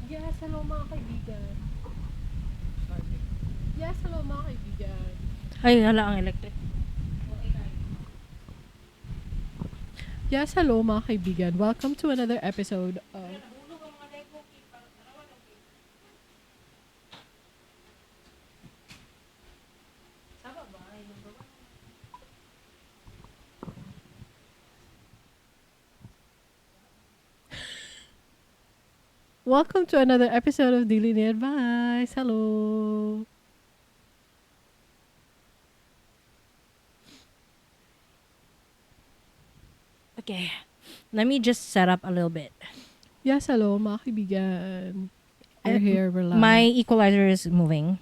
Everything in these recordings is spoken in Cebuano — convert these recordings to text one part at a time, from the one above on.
Yes, hello mga kaibigan. Yes, hello mga kaibigan. Ay, hala ang electric. Yes, hello mga kaibigan. Welcome to another episode of Welcome to another episode of Dili Ni Advice. Hello. Okay. Let me just set up a little bit. Yes, hello mga kaibigan. We're here, we're live. My equalizer is moving.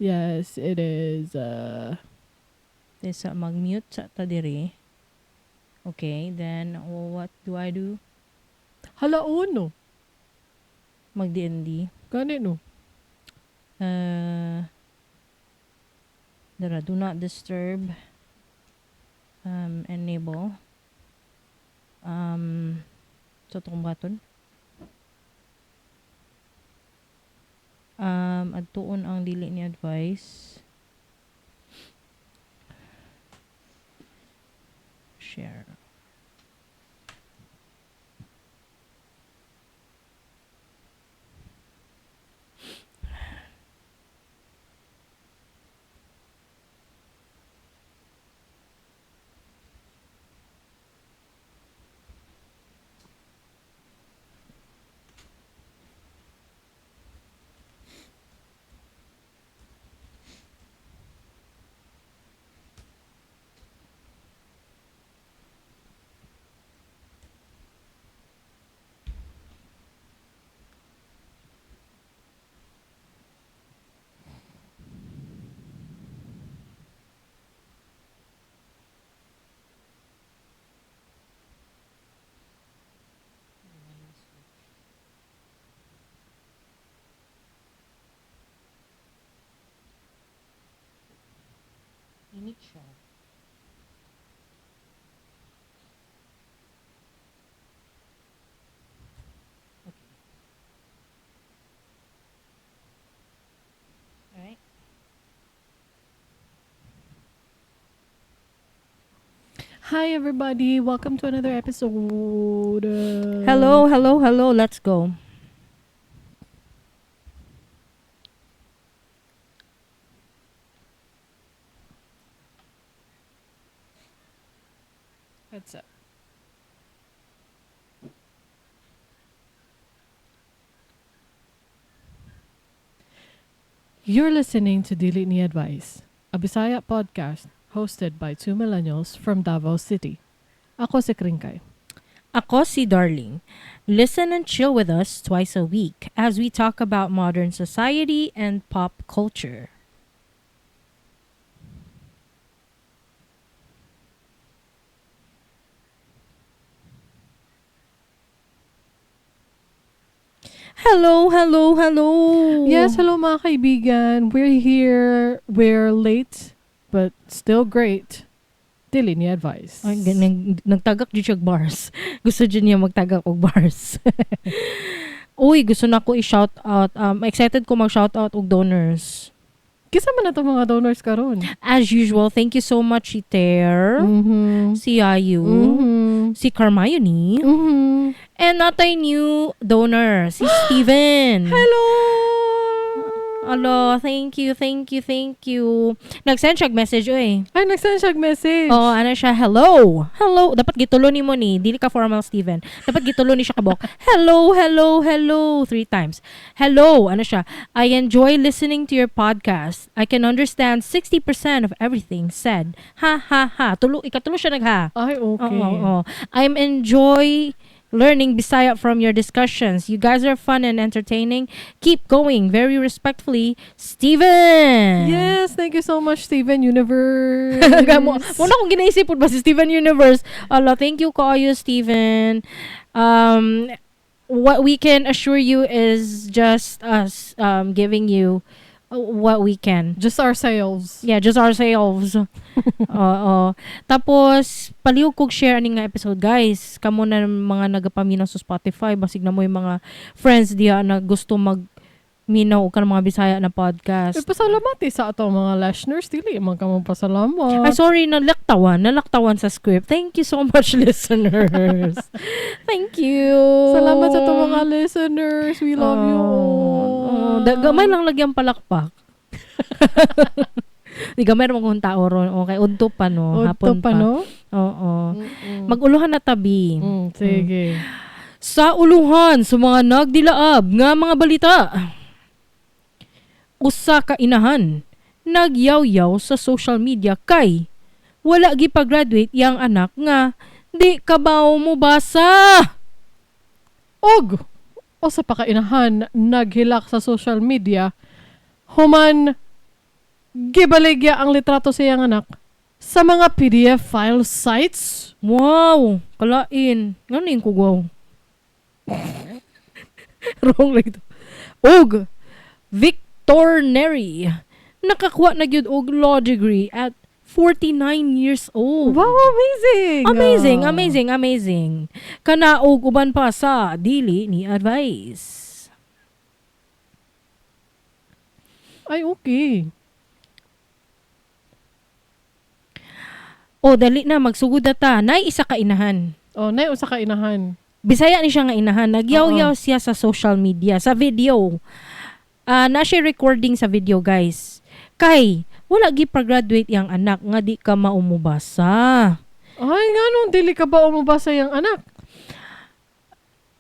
Yes, it is. This mag-mute sa ta diri. Okay, then what do I do? Hala uno. Mag-DND. Gani no. Dara, do not disturb. Enable. So itong button. Adtuon ang dili ni advice. Share. Init siya. Okay. All right. Hi everybody, welcome to another episode. Hello, hello, hello. Let's go. Headset. You're listening to Dili Ni Advice, a Bisaya podcast hosted by two millennials from Davao City. Ako si Kringkay. Ako si Darling. Listen and chill with us twice a week as we talk about modern society and pop culture. Hello, hello, hello. Yes, hello mga kaibigan. We're here. We're late, but still great. Dili ni advice. Ay, nagtagak jud siya og bars. Gusto jud niya magtagak og bars. Uy, gusto na ko i-shout out. Excited ko mag-shout out og donors. Kisa man na itong mga donors karon. As usual, thank you so much si Ter, si Ayu, si Carmione, and natay new donor, si Steven. Hello! Hello, thank you, thank you, thank you. Nag-send siya message, oy. Ay, nag-send siya message. Oo, ano siya, hello. Hello. Dapat gitulo ni mo ni. Dili ka formal, Steven. Dapat gitulo ni siya kabok. Hello, hello, hello. 3 times. Hello. Ano siya, I enjoy listening to your podcast. I can understand 60% of everything said. Ha, ha, ha. Tulo, ikatulo siya nagha. Ay, okay. Oo, oo. I'm enjoy learning Bisaya from your discussions. You guys are fun and entertaining. Keep going. Very respectfully, Steven. Yes, thank you so much, Steven Universe. Muna kong ginaisip po ba si Steven Universe? Ala, thank you kaayo, Steven. What we can assure you is just us giving you What we can. Just ourselves. Yeah, just ourselves. Oo. Tapos, palihog kog share ani nga episode, guys. Kamo na mga nagapaminaw sa Spotify, basig na mo yung mga friends diya na gusto mag minaw og kanang mga Bisaya na podcast. Eh, pasalamat eh sa ato mga listeners. Dili man ka mo pasalamat. Ay, sorry, nalaktawan sa script. Thank you so much, listeners. Thank you. Salamat sa ato mga listeners. We love you all. Oh, gamay lang lagyan palakpak. Di gamay ra man tao ron. Okay, udto pa no, Udto hapon pa, pa. no? Oo. Mag-uluhan na tabi. Sige. Sa uluhan sa mga nagdilaab nga mga balita. Usa ka inahan nagyaw-yaw sa social media kay wala gipa-graduate yang anak nga di kabaw mo basa. Og usa pa ka inahan naghilak sa social media human gibaligya ang litrato sa iyang anak sa mga PDF file sites. Wow, kalain. Ngano yung kugwaw? Wrong lang ito. Og Victor Neri nakakuha na gyud og law degree at 49 years old. Wow, amazing! Amazing, amazing, amazing. Kana og uban pa sa dili ni advice. Ay, okay. O dali na magsugod na ta. Nay isa ka inahan. Oh, nay usa ka inahan. Bisaya ni siya nga inahan. Nagyaw-yaw siya sa social media, sa video. Na siya recording sa video, guys. Kay wala gi pa-graduate yang anak nga di ka maumubasa. Ay, nganong dili ka ba umubasa yang anak?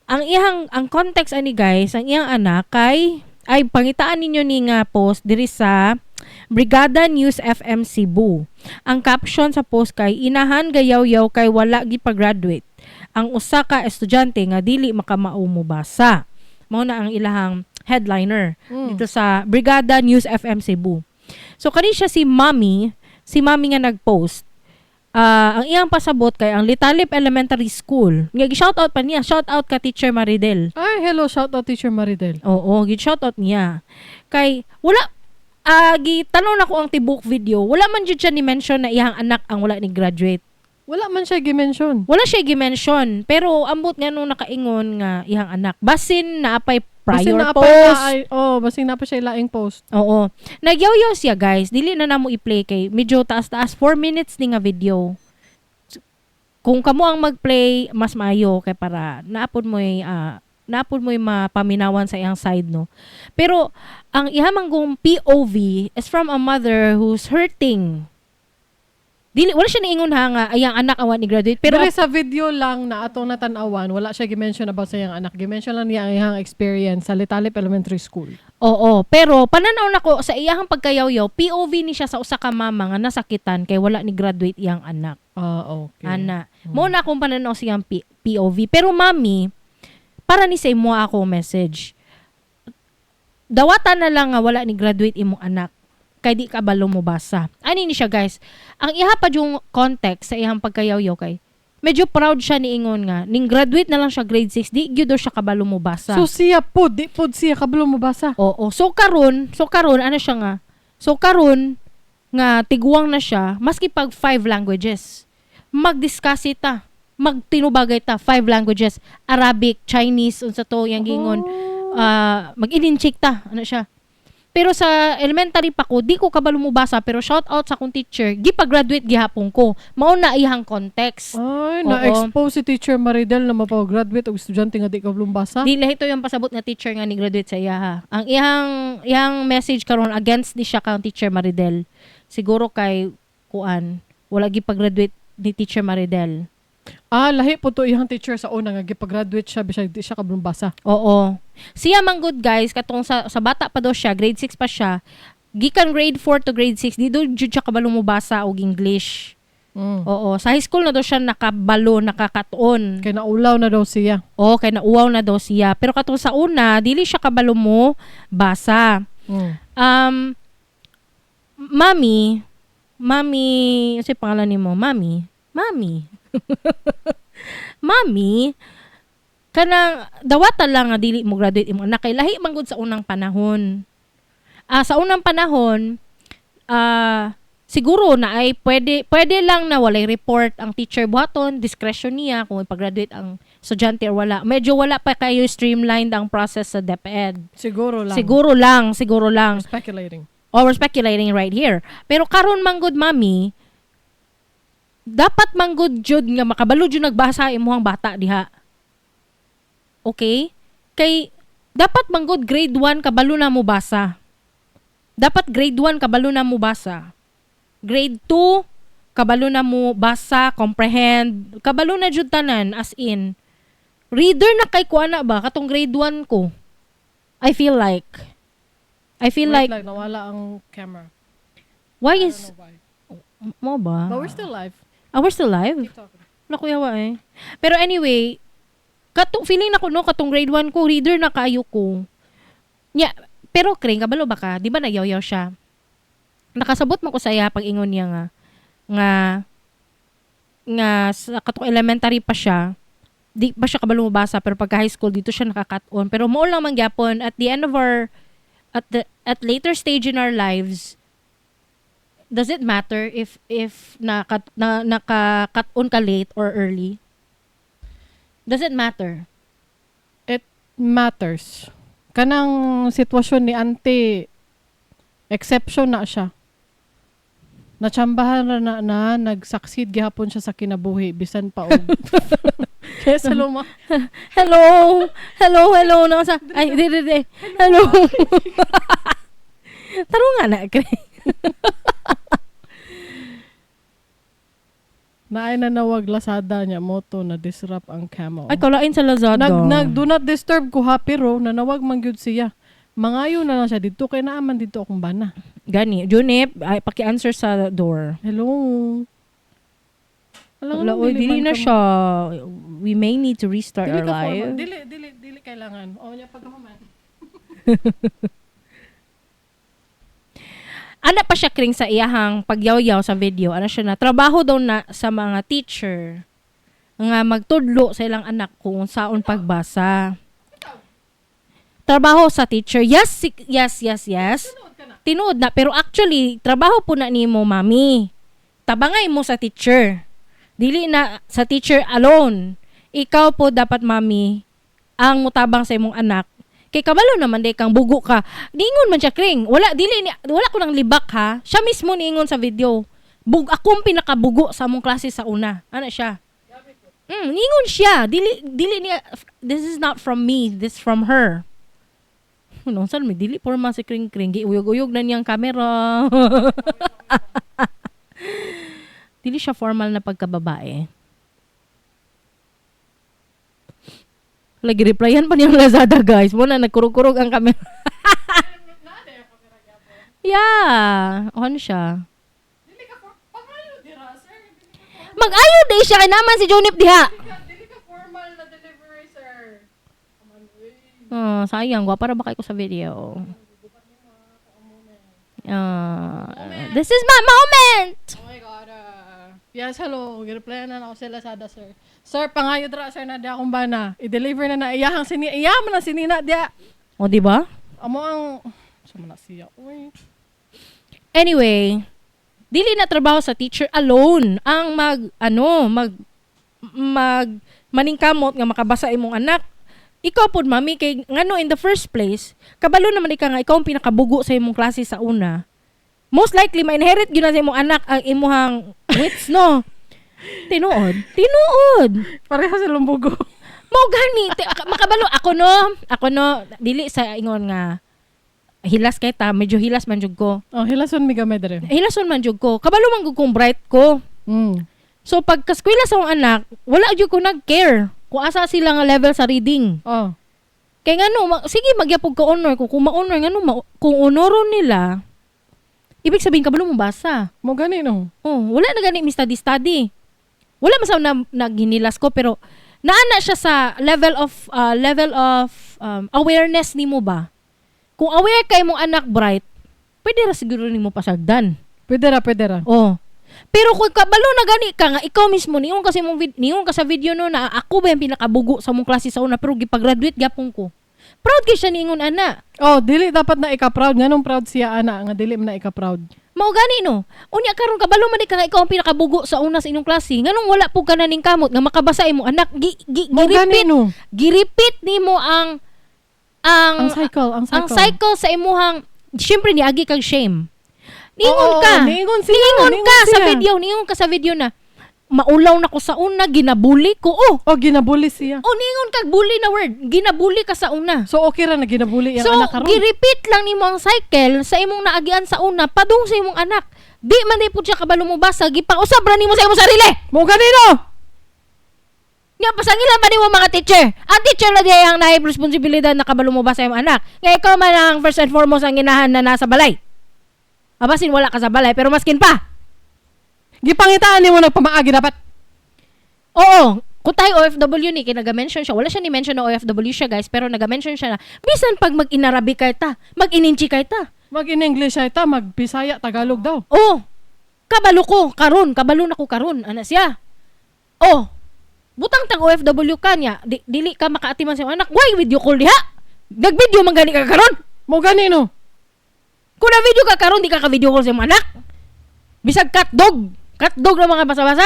Ang iyang ang context ani guys, ang iyang anak kay ay pangitaan ninyo ni nga post diri sa Brigada News FM Cebu. Ang caption sa post kay inahan gayaw-yaw kay wala gi pa-graduate ang usa ka estudyante nga dili makamaumubasa. Mao na ang ilahang headliner dito sa Brigada News FM Cebu. So kani siya si Mami nga nagpost. Ang iyang pasabot kay ang Litalip Elementary School. Nga gi-shout out pa niya, shout out ka Teacher Maridel. Ay, hello, shout out Teacher Maridel. Oo, gi-shout out niya. Kay wala gitanong nako ang tibok video. Wala man jud siya ni mention na iyang anak ang wala ni graduate. Wala man siya gi-mention. Wala siya gi-mention, pero ambot nga nung nakaingon nga iyang anak. Basin na apay prior Basin na post. Basin na pa siya ilaing post. Oo. Nagyaw-yaw siya, guys. Dili na namo i-play kay medyo taas-taas 4 minutes ni nga video. Kung kamo ang mag-play, mas maayo kay para naapod mo'y mapaminawan sa iyang side, no. Pero ang ihamang gong POV is from a mother who's hurting. Dili wala siya niingon ha nga ayang anak awan ni graduate pero Pero sa video lang na atong natan-awan, wala siya gi-mention about sa iyang anak. Gi-mention lang niya ang iyang experience sa Litalip Elementary School. Oo, pero pananaw nako sa iyahang pagkayaw-yaw, POV ni siya sa usa ka mama nga nasakitan kay wala ni graduate iyang anak. Ah, okay. Ana. Mo na akong pananaw sa iyang POV. Pero mami, para ni sa imo ako message. Dawatan na lang nga wala ni graduate imong anak kay di ka balo mo basa. Ani ni siya, guys. Ang iha pa yung context sa iyang pagkayaw-yaw kay medyo proud siya niingon nga ning graduate na lang siya grade 6, di gyud daw siya kabalo mo basa. So siya po, di po siya kabalo mo basa. Oo. So karon ano siya nga? So karon nga tiguang na siya, maski pag 5 languages. Mag-discuss ita, magtinubagay ta 5 languages, Arabic, Chinese, unsa to yang gingon. Mag-ininchik ta, ano siya. Pero sa elementary pa ko, di ko kabalo mo basa, pero shout out sa akong teacher, gipa-graduate gihapon ko. Mao na iyang context. Ay, na-expose si Teacher Maridel na mapag-graduate og estudyante nga di ka basa. Di lahi to yung pasabot nga teacher nga ni graduate sa iya ha. Ang iyang message karon against ni siya kang Teacher Maridel. Siguro kay kuan, wala gipag-graduate ni Teacher Maridel. Ah, lahi po to iyang teacher sa una nga gipag-graduate siya bisag di siya kabalo basa. Oo. Siya man good guys, katong sa bata pa daw siya, grade 6 pa siya. Gikan grade 4 to grade 6, di daw jud siya kabalo mo basa og English. Oo, sa high school na daw siya nakabalo, nakakatuon. Kay naulaw na daw siya. Oo, kay nauwaw na daw siya. Pero katong sa una, dili siya kabalo mo basa. Mami, ano pangalan nimo? Mami. Mami, kanang dawata lang nga dili mo graduate imong anak kay lahi man gud sa unang panahon. Sa unang panahon, siguro na ay pwede pwede lang na walay report ang teacher buhaton, discretion niya kung ipag-graduate ang estudyante or wala. Medyo wala pa kayo streamlined ang process sa DepEd. Siguro lang. Siguro lang, siguro lang. We're speculating. Or we're speculating right here. Pero karon manggod, mami, dapat manggod jud nga makabalo jud nagbasa imuhang bata diha. Okay? Kay dapat manggod grade 1 kabalo na mo basa. Dapat grade 1 kabalo na mo basa. Grade 2 kabalo na mo basa, comprehend, kabalo na jud tanan, as in. Reader na kay ko ana ba katong grade 1 ko. I feel Wait like lang, nawala ang camera. Why I don't is know why. Mo ba? But we're still live. Ah, we're still live? Keep talking. Wala, kuya, wa eh. Pero anyway, katong feeling na ko no, katong grade 1 ko, reader na kaayo ko. Nya, pero Kring, kabalo ba ka? Di ba nagyaw-yaw siya? Nakasabot mo ko sa iya pag ingon niya nga nga nga sa katong elementary pa siya, di pa siya kabalo mabasa, pero pagka high school dito siya naka-cut on. Pero mo lang man gyapon at the end of our at the at later stage in our lives, does it matter if naka-cut on ka late or early? Does it matter? It matters. Kanang sitwasyon ni ante, exception na siya. Natsambahan na na, na nag-succeed gihapon siya sa kinabuhi bisan pa og Yes, hello ma. Hello, hello, hello na sa ay di di di hello. Taro nga na, Kring. Naay nanawag Lazada niya moto na disrupt ang camo. Ay, kalain sa Lazada. Nag do not disturb ko ha, pero nanawag man gyud siya. Mangayo na lang siya didto kay naa man didto akong bana. Gani, Junip, ay paki-answer sa door. Hello. Alam Wala, oy, dili man na ka- siya. We may need to restart Dili our ka formal. live. Dili dili dili kailangan. O nya pagkahuman. Ana pa siya, Kring, sa iyahang pagyaw-yaw sa video. Ana siya na, trabaho daw na sa mga teacher nga magtudlo sa ilang anak kung saon pagbasa. Trabaho sa teacher. Yes, yes. Tinuod ka na. Tinuod na. Pero actually, trabaho po na nimo, mami. Tabangay mo sa teacher. Dili na sa teacher alone. Ikaw po dapat, mami, ang mutabang sa imong anak. Kay kabalo naman day kang bugo ka. Niingon man siya, Kring. Wala dili ni wala ko nang libak ha. Siya mismo niingon sa video. Bug akong pinakabugo sa among klase sa una. Ana siya. Niingon siya. Dili dili niya, this is not from me, this from her. Ano, saan may dili formal si Kring Kring. Giuyog-uyog na niyang camera. Dili siya formal na pagkababae. Lagi replyan pa niyang Lazada, guys. Mo na nagkurog-kurog ang camera. Yeah, on siya. Dili ka for pangayo dira, sir. Mag-ayo day siya kay naman si Junip diha. Dili ka formal na delivery, sir. Aman, uy. Oh, sayang, gwapa ra ba kay ko sa video? This is my moment. Oh my God. Yes, hello. Gi-reply na ako sa Lazada, sir. Sir, pangayo dira, sir, na di akong bana. I-deliver na na. Iyahang sini. Iya man na sinina diya. O, di ba? Amo ang sa man na siya. Uy. Anyway, dili na trabaho sa teacher alone ang mag ano, mag mag maningkamot nga makabasa imong anak. Ikaw pod, mami, kay ngano in the first place, kabalo naman ika nga ikaw ang pinakabugo sa imong klase sa una. Most likely ma-inherit gyud na sa imong anak ang imuhang wits, no. Tinuod. Tinuod. Pareha sa lumbugo. Mao gani makabalo ako no, ako no dili sa ingon nga hilas kay ta, medyo hilas man jud ko. Oh, hilason mi gamay dere. Hilason man jud ko. Kabalo man gud kong bright ko. So pagka-eskwela sa akong anak, wala jud ko nag-care kung asa sila nga level sa reading. Oh. Kay ngano, sige magyapog ka honor kung ma-honor ngano kung honoron nila, ibig sabihin kabalo mo basa. Mo gani no. Oh, wala na gani mi study study. Wala man sa na, naghinilas ko, pero naana siya sa level of awareness nimo ba. Kung aware kay mong anak bright, pwede ra siguro nimo pasagdan. Pwede ra, pwede ra. Oh. Pero kung kabalo na gani ka nga ikaw mismo niingon ka sa video no na ako ba yung pinakabugo sa mong klase sa una pero gipag-graduate gyapon ko. Proud kay siya niingon ana. Oh, dili dapat na ika-proud. Nganong proud siya ana nga dili man na ika-proud? Mao gani, no. Unya karon kabalo man di ka nga ikaw ang pinakabugo sa una sa inyong klase. Nganong wala po ka na ning kamot nga makabasa imong anak? Gi, Mao gani gi-repeat, no. gi-repeat nimo ang Ang cycle, ang cycle. Ang cycle sa imuhang, syempre niagi kag shame. Niingon Oo, ka. niingon siya, Niingon niingon ka sa siya. video, niingon ka sa video na maulaw na ko sa una, ginabuli ko. Oh, Oh, ginabuli siya. oh, niingon kag bully na word. Ginabuli ka sa una. So okay ra na ginabuli iyang So, anak karon. gi-repeat lang nimo ang cycle sa imong naagian sa una, padung sa imong anak. Di man di pud siya kabalo mo basa, gipausab ra nimo sa imong sarili. Mao gani no. Nga pasangilan ba nimo mga teacher? Ang teacher na diay ang naay responsibilidad na kabalo mo basa imong anak. Nga ikaw man ang first and foremost ang ginahan na nasa balay. Abasin wala ka sa balay pero maskin pa. Gipangitaan nimo nagpamaagi dapat. Oo, kung tayo OFW ni kay naga-mention siya, wala siya ni mention na OFW siya, guys, pero naga-mention siya na bisan pag mag-inarabi kay ta, mag-ininchi kay ta. Mag in English ay ta, mag Bisaya, Tagalog daw. Oh, kabalo ko karon, kabalo na ko karon, ana siya. Oh, butang tag OFW ka niya, dili ka makaatiman sa imong anak, why video call diha? Nag-video man gani ka karon. Mao gani no. Kung na video ka karon, di ka ka video call sa imong anak. Bisag cat dog, cat dog na mga basa-basa.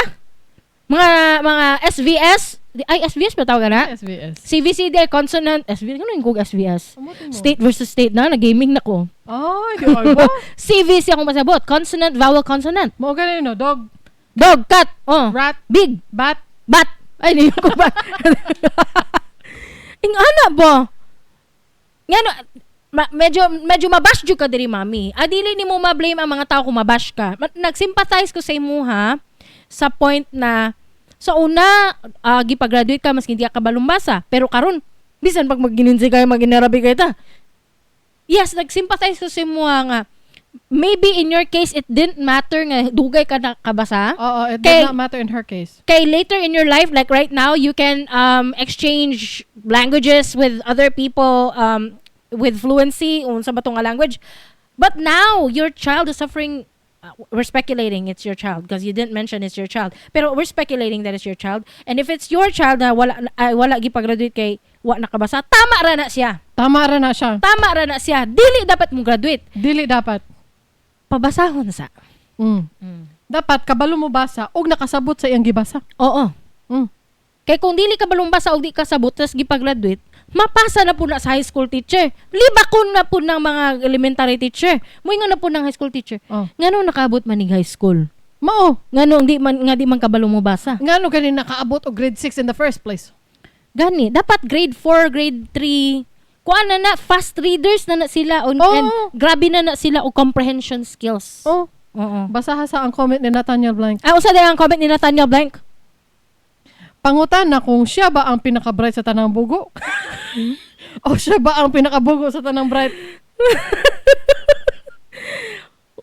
Mga SVS, ay SVS ba tawag na? SVS. CVC di ay consonant SV, ano yung kog SVS? Amotin mo. State versus state na, na-gaming na ko. Ay, di ay ba? CVC akong pasabot, consonant, vowel, consonant. Mao gani no, dog, Dog, cat, oh. rat, Big, bat. Bat. Ay, hindi ko ba? Ing ana ba? Nga no, medyo medyo mabash jud ka diri, mami. Adili nimo ma-blame ang mga tao kung mabash ka. Nag-sympathize ko sa imo ha sa point na sa una gipa-graduate ka maski hindi ka kabalumbasa, pero karon bisan pag maggininsi kayo, maginarabi kayo ta. Yes, nag-sympathize ko sa imo ha, nga maybe in your case it didn't matter nga dugay ka nakabasa. Oo, it did not matter in her case. Kay later in your life, like right now, you can exchange languages with other people with fluency unsa ba tong nga language. But now your child is suffering. We're speculating it's your child because you didn't mention it's your child, pero we're speculating that it's your child, and if it's your child na wala ay, wala gipa-graduate kay wa nakabasa, tama ra na siya. Tama ra na siya. Tama ra na siya. Dili dapat mo graduate. Dili dapat. Pabasahon sa. Dapat kabalo mo basa og nakasabot sa iyang gibasa. Oo. Kay kung dili ka balumbasa og di ka sabot tas gipa-graduate, mapasa na po na sa high school teacher. Libakon na po ng mga elementary teacher. Moingon na po ng high school teacher. Oh. Ngano nakaabot man ning high school? Mao. Ngano di man nga di man kabalo mo basa? Ngano gani nakaabot og grade 6 in the first place? Gani, dapat grade 4, grade 3, kuan na na, fast readers na na sila Oo. and grabe na na sila og comprehension skills. Oh, Oo. basaha sa ang comment ni Nathaniel Blank. Ah, usa din ang comment ni Nathaniel Blank. Pangutan na kung siya ba ang pinaka-bright sa tanang bugo? O siya ba ang pinakabugo sa tanang bright?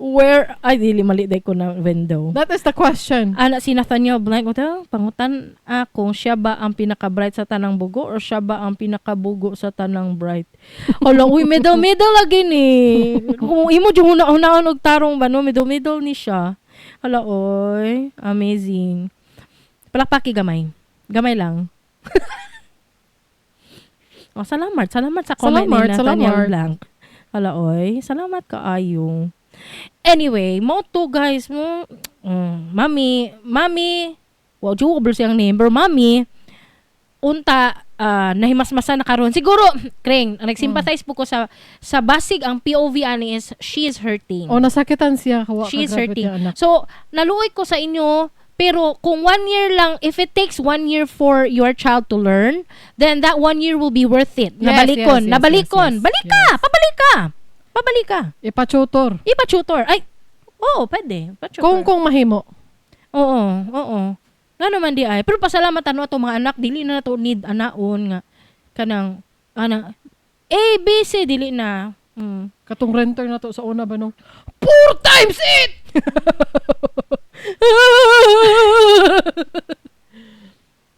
Where ay dili mali day ko na window. That is the question. Ana si Nathaniel Blank, ito, pangutan ah, kung siya ba ang pinaka-bright sa tanang bugo or siya ba ang pinakabugo sa tanang bright. Hala, uy, middle middle lagi ni. Kung imo jud huna-hunaon og tarong ba no, middle middle ni siya. Hala, oy, amazing. Palakpaki gamay. Gamay lang. Oh, salamat. Salamat sa comment Salamat, ni Nathaniel salamat. Blank. Hala, oy, salamat kaayo. Anyway, mo to guys, mo mami, mami, wow, jud ko siyang name, pero mami, unta nahimasmasa na karon. Siguro, Kreng, nagsympathize po ko sa basig ang POV ani is she is hurting. O nasakitan siya kawa She is ka-graduate hurting. niya anak. So, naluoy ko sa inyo, pero kung one year lang, if it takes one year for your child to learn, then that one year will be worth it. Nabalikon, nabalikon. Balik ka, pabalik ka. Pabalik ka. Ipa-tutor. Ipa-tutor. Ay, oo, pwede. Pa-tutor. Kung mahimo. Oo. Nga naman di ay. Pero pasalamat ano ato mga anak, dili na nato need anaon nga kanang ana A B C dili na. Katong renter na to sa una ba nung 4 times 8!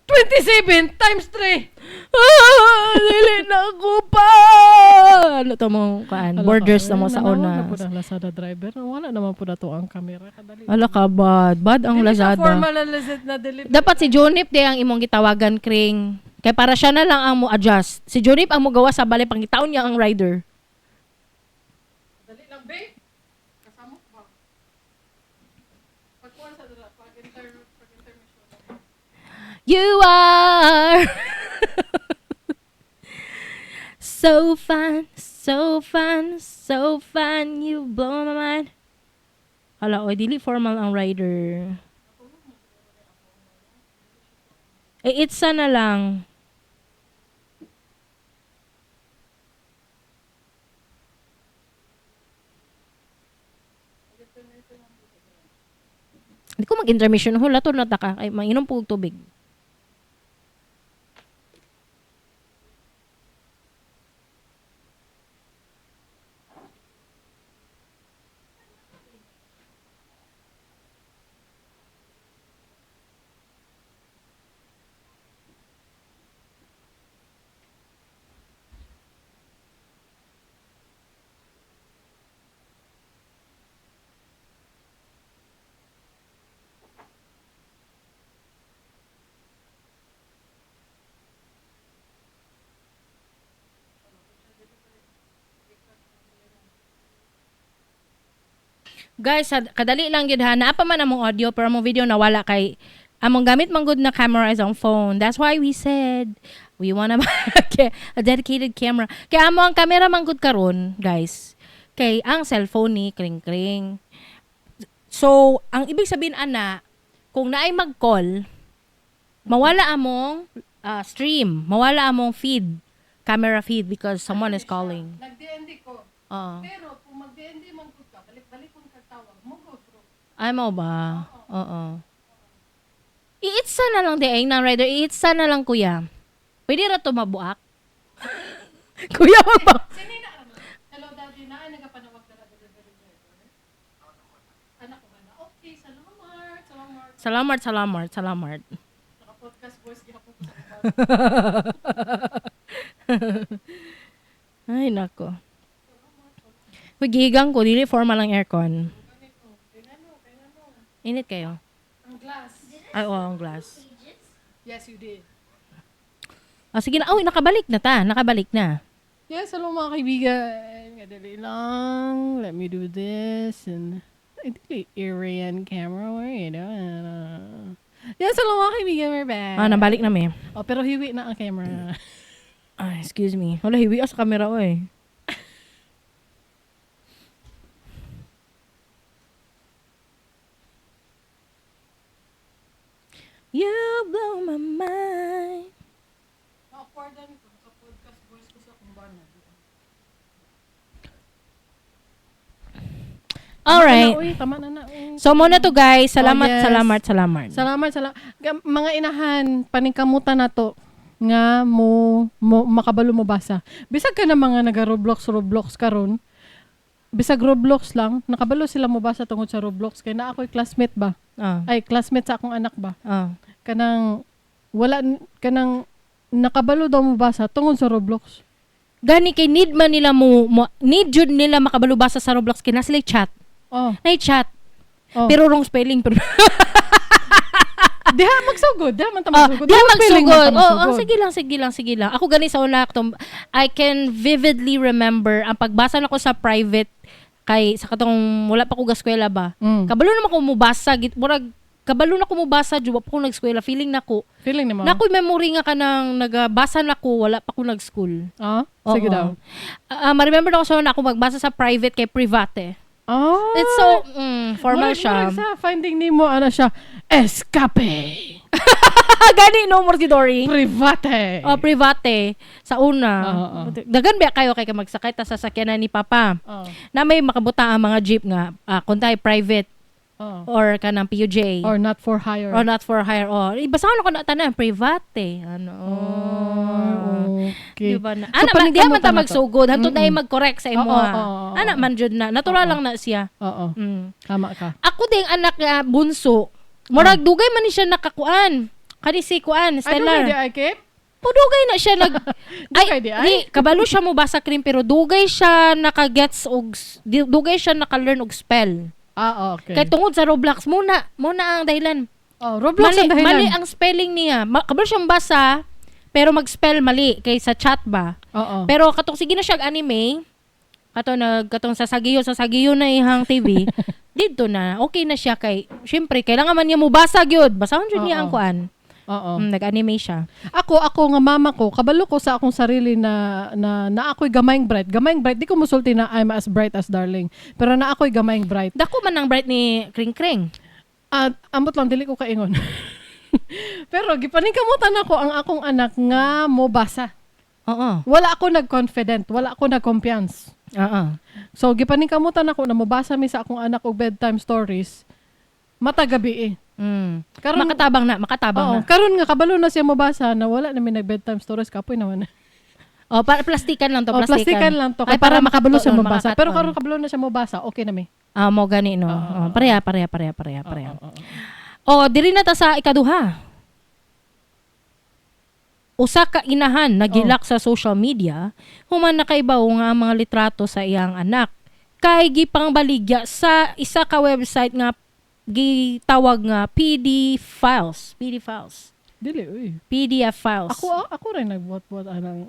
27 times 3! Ah, dili na ako pa. Ano to mo kaan? Borders na mo sa Nanawag una. na po ang Lazada driver. Wala naman po na to ang camera. Kadali. Ala ka bad. Bad ang Dili siya Lazada. formal na legit na delivery. Dapat si Jonip di ang imong gitawagan, Kring. Kay para siya na lang ang mo adjust. Si Junip ang mogawa sa balay, pangitaon niya ang rider. Dali lang, babe. Kasama ko ba? Pagkuhan sa dala, pag intermission. You are so fun, so fun, so fun. You blow my mind. Hala, oy, dili formal ang rider. Eh, itsa na lang. Hindi ko mag-intermission. Hula, tulad na ka. Ay, mainom po og tubig. Guys, kadali lang gyud ha. Naa pa man among audio pero among video nawala kay among gamit man gud na camera is ang phone. That's why we said we wanna buy a dedicated camera. Kaya amo ang camera man gud karon, guys. Kay ang cellphone ni Kring Kring. So, ang ibig sabihin ana, kung naay mag-call, mawala among stream, mawala among feed, camera feed because someone is calling. Nag-DND ko. Oo. Pero kung mag-DND man gud ka, balik-balikon kag tawag, mo go through. Ay mo ba? Oo. Iitsa na lang di ay ng rider. Iitsa na lang kuya. Pwede ra to mabuak? Kuya magba. Sinina ra man. Hello daddy, na ay nagapanawag dala delivery driver. Anak ko ba na? Okay, salamat. Salamat. Salamat, salamat, salamat. Naka-podcast voice gihapon ko sa Ay nako. Uy, gihigang ko dili formal ang aircon. Init kayo. Ang glass. Ay, oh, ang glass. Yes, you did. Ah, sige na. Uy, nakabalik na ta. Nakabalik na. Yes, hello mga kaibigan. Kadali lang. Let me do this. And I think Arian camera. Where you doing? Yes, hello mga kaibigan. We're back. Ah, nabalik na me. Oh, pero hiwi na ang camera. Ay, excuse me. Wala, hiwi sa camera, oy. You blow my mind. Awkward na ko. Naka-podcast voice ko sa kumbana. All right. Uy, tama na na. Uy. So muna to guys. Salamat, Oh, yes. salamat, salamat. Salamat, salamat. Mga inahan, paningkamutan na to nga mo makabalo mo basa. Bisag ka na mga naga Roblox Roblox karon. Bisag Roblox lang, nakabalo sila mo basa tungod sa Roblox kay naa ako'y classmate ba? Ah. Ay, classmate sa akong anak ba? Ah. Kanang wala kanang nakabalo daw mo basa tungod sa Roblox. Gani kay need man nila mo need jud nila makabalo basa sa Roblox kay na sila chat. Oh. Nay chat. Oh. Pero wrong spelling pero Diha magsugod, diha man ta Ah, magsugod. diha Wrong spelling man magsugod. ta Oo, oh, magsugod. sige lang, sige lang, sige lang. Ako gani sa una tom, I can vividly remember ang pagbasa nako sa private kay sa katong wala pa ko gaskwela ba. Kabalo naman ko mubasa, murag kabalo na ko mubasa jud wa pa ko nagskwela, feeling nako. Feeling nimo. Nakoy memory nga kanang nagabasa nako wala pa ko nag-school. Ah, sige Oo. daw. Ah, ma-remember na ko sa una ako magbasa sa private kay private. Oh. It's so formal Murag- siya. murag sa Finding Nemo, ano siya, Escape! Gani no more si Dory. Private! Oh, private sa una. Oo, oo. Dagan ba kayo kay ka magsakay ta sa sasakyan na ni Papa. Oh, Na may makabuta ang mga jeep nga kung tayo private oh. or kanang PUJ Or not for hire. or not for hire. Oh, ibasahon ko na tanan private. Ano? Oh, okay. Di ba na? So, Ana man diha man ta paningkamutan na to. magsugod hantud na mag-correct sa imo. Oo, oo, oo, Ana man jud na natural lang na siya. Oo, tama ka. Ako ding anak nga bunso. Murag dugay man ni siya nakakuan. Kani si kuan, Ay, Stellar. dugay di ay, Kip? O dugay na siya nag Dugay ay di ay? di kabalo siya mo basa cream pero dugay siya nakagets og dugay siya naka-learn og spell. Ah, okay. Kay tungod sa Roblox muna, muna ang dahilan. Oh, Roblox Mali, ang dahilan. mali ang spelling niya. Kabalo siyang basa Pero mag-spell mali kay sa chat ba. Pero katong sige na siya anime, kato nag katong sa sagiyo na ihang TV, didto na okay na siya kay syempre kailangan man niya mobasa gyud. Basahon jud niya ang kuan. Nag-anime siya. Ako nga mama ko, kabalo ko sa akong sarili na ako'y gamayng bright. Gamayng bright, di ko musulti na I'm as bright as Darling. Pero na ako'y gamayng bright. Dako man ang bright ni Kring Kring. At ambot lang, dili ko kaingon. Pero gipaningkamutan ako ang akong anak nga mobasa. Wala ako nag-confident, wala ako nag-confiance. So gipaningkamutan ako na mobasa mi sa akong anak og bedtime stories matag gabi eh. Karon Makatabang na, makatabang na. Karon nga kabalo na siya mobasa na wala na mi nag bedtime stories, kapoy naman. Oh, para plastikan lang to, Oh, plastikan. plastikan lang to. Ay, Kay para makabalo siya makatuon, mabasa. Pero makatuon. karon kabalo na siya mobasa, okay na mi. Ah, mo gani, no. Oo. Oh, pareha, pareha, pareha, pareha, pareha. Oo. Oh, diri na ta sa ikaduha. Usa ka inahan nagilak sa social media human nakaibaw nga ang mga litrato sa iyang anak kay gipangbaligya sa isa ka website nga gitawag nga PD files, PD files, Dili uy. PDF files. Ako rin nagbuhat-buhat anang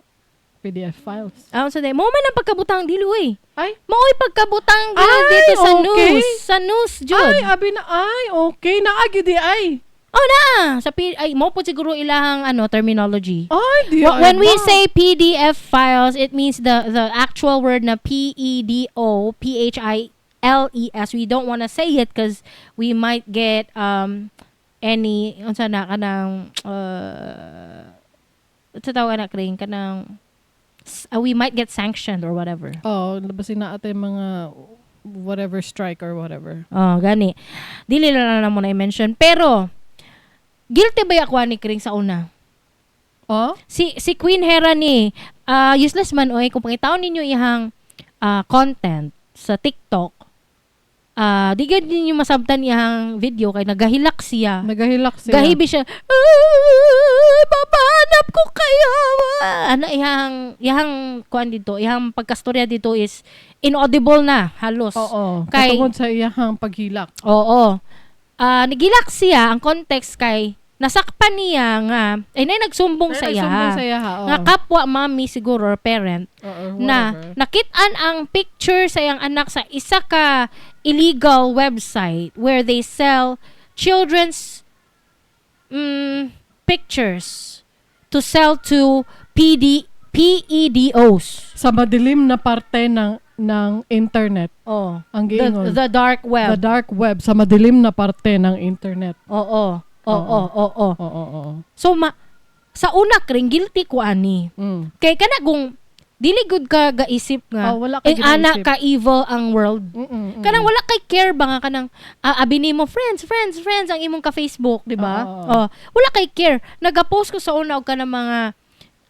PDF files. Ah, unsa day? Mo man ang pagkabutang, dili uy. Ay, Mao'y pagkabutang gyud Ay, dito sa news, sa news jud. Ay, abi na ay, okay na agi di ay. Oh na, sa P, ay mo po siguro ilahang ano terminology. Ay, di ay When we ba? say PDF files, it means the actual word na PEDO PHILES. We don't want to say it because we might get any unsa na kanang unsa tawag na, Kring, kanang we might get sanctioned or whatever. Oh, basin na ate mga whatever strike or whatever. Oh, gani. Dili na lang mo na i-mention. Pero guilty ba ako ni Kring sa una? Oh? Si Queen Hera ni useless man oy, kung pangitaon ninyo ihang content sa TikTok, di gid ninyo masabtan iyang video kay nagahilak siya. Nagahilak siya. Gahibi siya. "Ah, babahanap ko kayo." Ano iyang kuan dito, iyang pagkastorya dito is inaudible na halos. Oo. Kay Katungod sa iyahang paghilak. Oo. Ah, nigilak siya, ang context kay nasakpan niya nga ay nay nagsumbong sa iya. Nagsumbong sa iya, oo. Nga kapwa mami siguro or parent Oo, na whatever. nakitaan ang picture sa iyang anak sa isa ka illegal website where they sell children's pictures to sell to PD PEDOs. Sa madilim na parte ng internet. Oh, Ang giingon. the dark web. The dark web, sa madilim na parte ng internet. Oo. Oo. So sa una, Kring, guilty ko ani. Kay kana kung dili gud ka gaisip nga Oh, wala ka eh, ana ginaisip. ka evil ang world. Kanang wala kay care ba nga kanang abi nimo friends, friends, friends ang imong ka Facebook, di ba? Oo. Oh, wala kay care. Nagapost ko sa una og kanang mga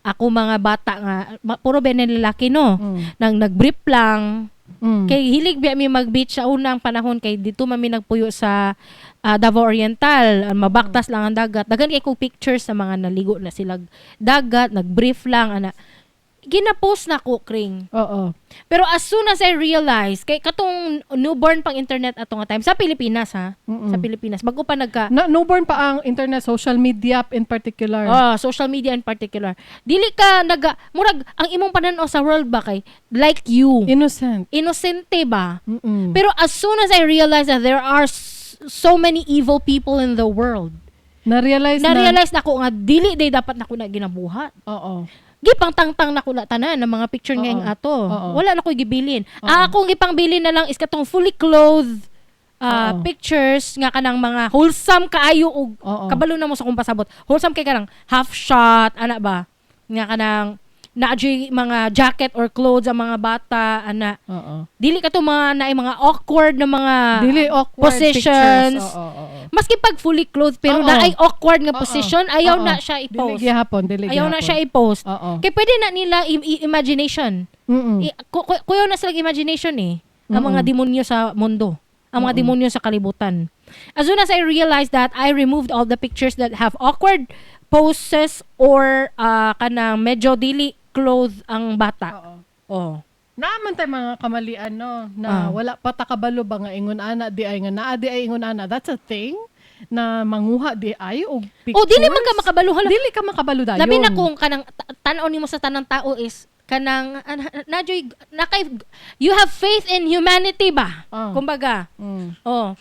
ako mga bata nga puro ba lalaki, no. Nang nag-brief lang kay hilig biya mi mag-beach sa unang panahon kay dito man mi nagpuyo sa Davao Oriental, mabaktas lang ang dagat. Daghan kay kog pictures sa mga naligo na sila dagat, nag-brief lang ana. Gina-post na ko, Kring. Pero as soon as I realized, kay katong newborn pang internet ato nga time sa Pilipinas ha, sa Pilipinas bago pa nagka Na, newborn pa ang internet, social media in particular. Oh, social media in particular. Dili ka naga murag ang imong pananaw sa world ba kay like you. Innocent. Inosente ba? Pero as soon as I realized that there are so many evil people in the world, Na-realize na. na-realize na ko nga dili day dapat nako na ginabuhat. Gipangtangtang na ko na tanan ng mga picture ngayong ato. Wala na ko gibilin. Ang akong gipangbilin na lang is katong fully clothed pictures nga kanang mga wholesome kaayo og kabalo na mo sa kung pasabot. Wholesome kay kanang half shot ana ba? Nga kanang naa mga jacket or clothes ang mga bata ana. Dili ka to mga naay mga awkward na mga Dili awkward positions. pictures. Oo. Maski pag fully clothed pero naay awkward nga position, ayaw na siya Dili i-post. gihapon, dili Ayaw na gihapon. siya i-post. Oo. Kay pwede na nila imagination. Kuyaw na silang imagination eh. Ang mga demonyo sa mundo. Ang mga demonyo sa kalibutan. As soon as I realized that, I removed all the pictures that have awkward poses or kanang medyo dili clothed ang bata. Oh. Naaman tay mga kamalian, no, na wala pa ta kabalo ba nga ingon ana di ay nga naa di ay ingon ana. That's a thing. na manguha di ay og pictures. Oh, dili man ka makabalo, hala. Dili ka makabalo dayon. Labi na kung kanang tan-aw nimo sa tanang tao is kanang na joy nakay, you have faith in humanity ba? Kumbaga. Oh.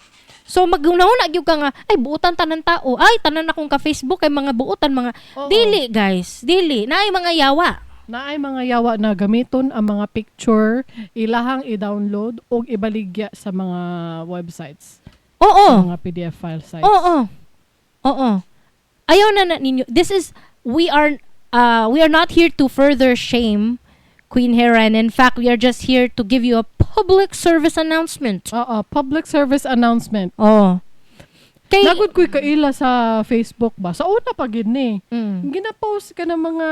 So maghuna-huna gyud ka nga, ay, buutan tanan tao. Ay, tanan akong ka Facebook kay mga buutan mga dili, guys. Dili naay mga yawa. Naay mga yawa na gamiton ang mga picture, ilahang i-download og ibaligya sa mga websites, mga PDF file sites. Oo. Ayaw na ninyo. This is we are not here to further shame Queen Hera, and in fact, we are just here to give you a public service announcement. Oo, public service announcement. Oh. Kay Naa gud ko'y kaila sa Facebook ba? Sa una pa gid ni. Gina-post ka ng mga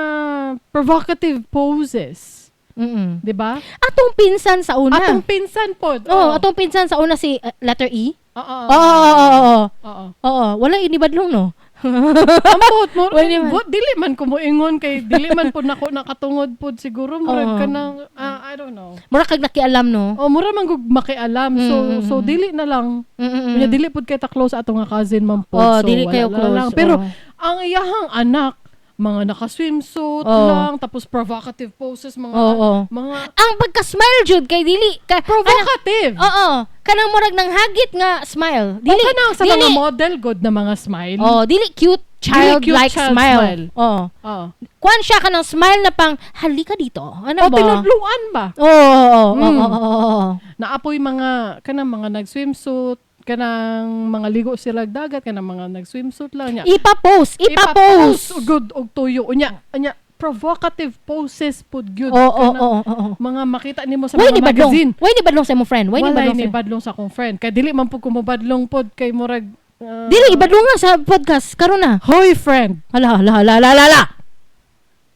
provocative poses. 'Di ba? Atong pinsan sa una. Atong pinsan pod. Oh, atong pinsan sa una, si letter E. Oo. Oo. Oo, wala inibadlong, no. Ambot mo. Wala naman. But dili man ko moingon kay dili man pod nako nakatungod pod siguro, murag kanang I don't know. Mura kag nakialam, no. Oh, mura man gug makialam. So so dili na lang. Unya dili pod kay ta close ato nga cousin man pod. Oh, So, dili wala kayo na close. lang. Pero ang iyahang anak, mga naka-swimsuit lang, tapos provocative poses, mga mga Ang pagka-smile jud kay dili ka provocative. Oo. Kanang murag nang hagit nga smile. Dili, Dili o kanang sa dili, mga model god na mga smile. Oh, dili cute Dili cute childlike child smile. smile. Oh. Oo. Kuan siya, kanang smile na pang halika dito. Ano O ba? tinudluan ba? Oo, oo. Naapoy mga kanang mga nag-swimsuit, kanang mga ligo sila dagat, kanang mga nag-swimsuit lang niya. Ipa-post, ipa-post. Good og tuyo. Unya, unya provocative poses pud gyud. Oo, Kanang oo. mga makita nimo sa Why mga ni badlong? magazine. Why ni badlong sa imong friend? Why ni Walay badlong? ni badlong sa akong friend. Kay dili man pud ko mobadlong pod kay murag Dili ibadlong nga sa podcast karon na. Hoy, friend. Hala, hala, hala, hala, hala, hala.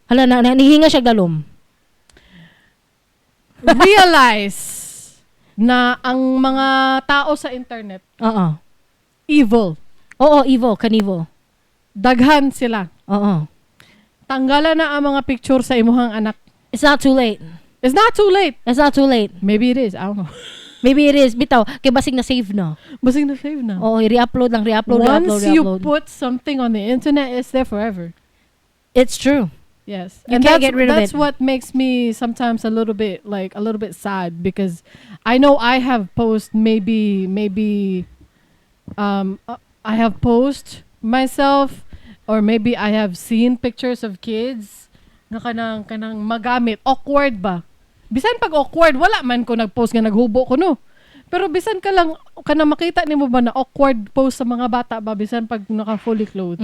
Hala na, nihinga siya dalom. Realize na ang mga tao sa internet evil. Oo, evil, canivo. Daghan sila. Tanggalan na ang mga picture sa imuhang anak. It's not too late. It's not too late. It's not too late. Maybe it is. I don't know. Maybe it is. Bitaw, kay basig na save na. Basig na save na. Oo, i-re-upload lang, re-upload, Once re-upload, you re-upload. put something on the internet, it's there forever. It's true. Yes. You And can't that's, get rid of that's it. what makes me sometimes a little bit like a little bit sad because I know I have post maybe I have post myself or maybe I have seen pictures of kids na kanang magamit awkward ba, bisan pag awkward, wala man ko nagpost nga naghubo ko, no, pero bisan ka lang kanang makita nimo ba na awkward post sa mga bata ba, bisan pag naka fully clothed.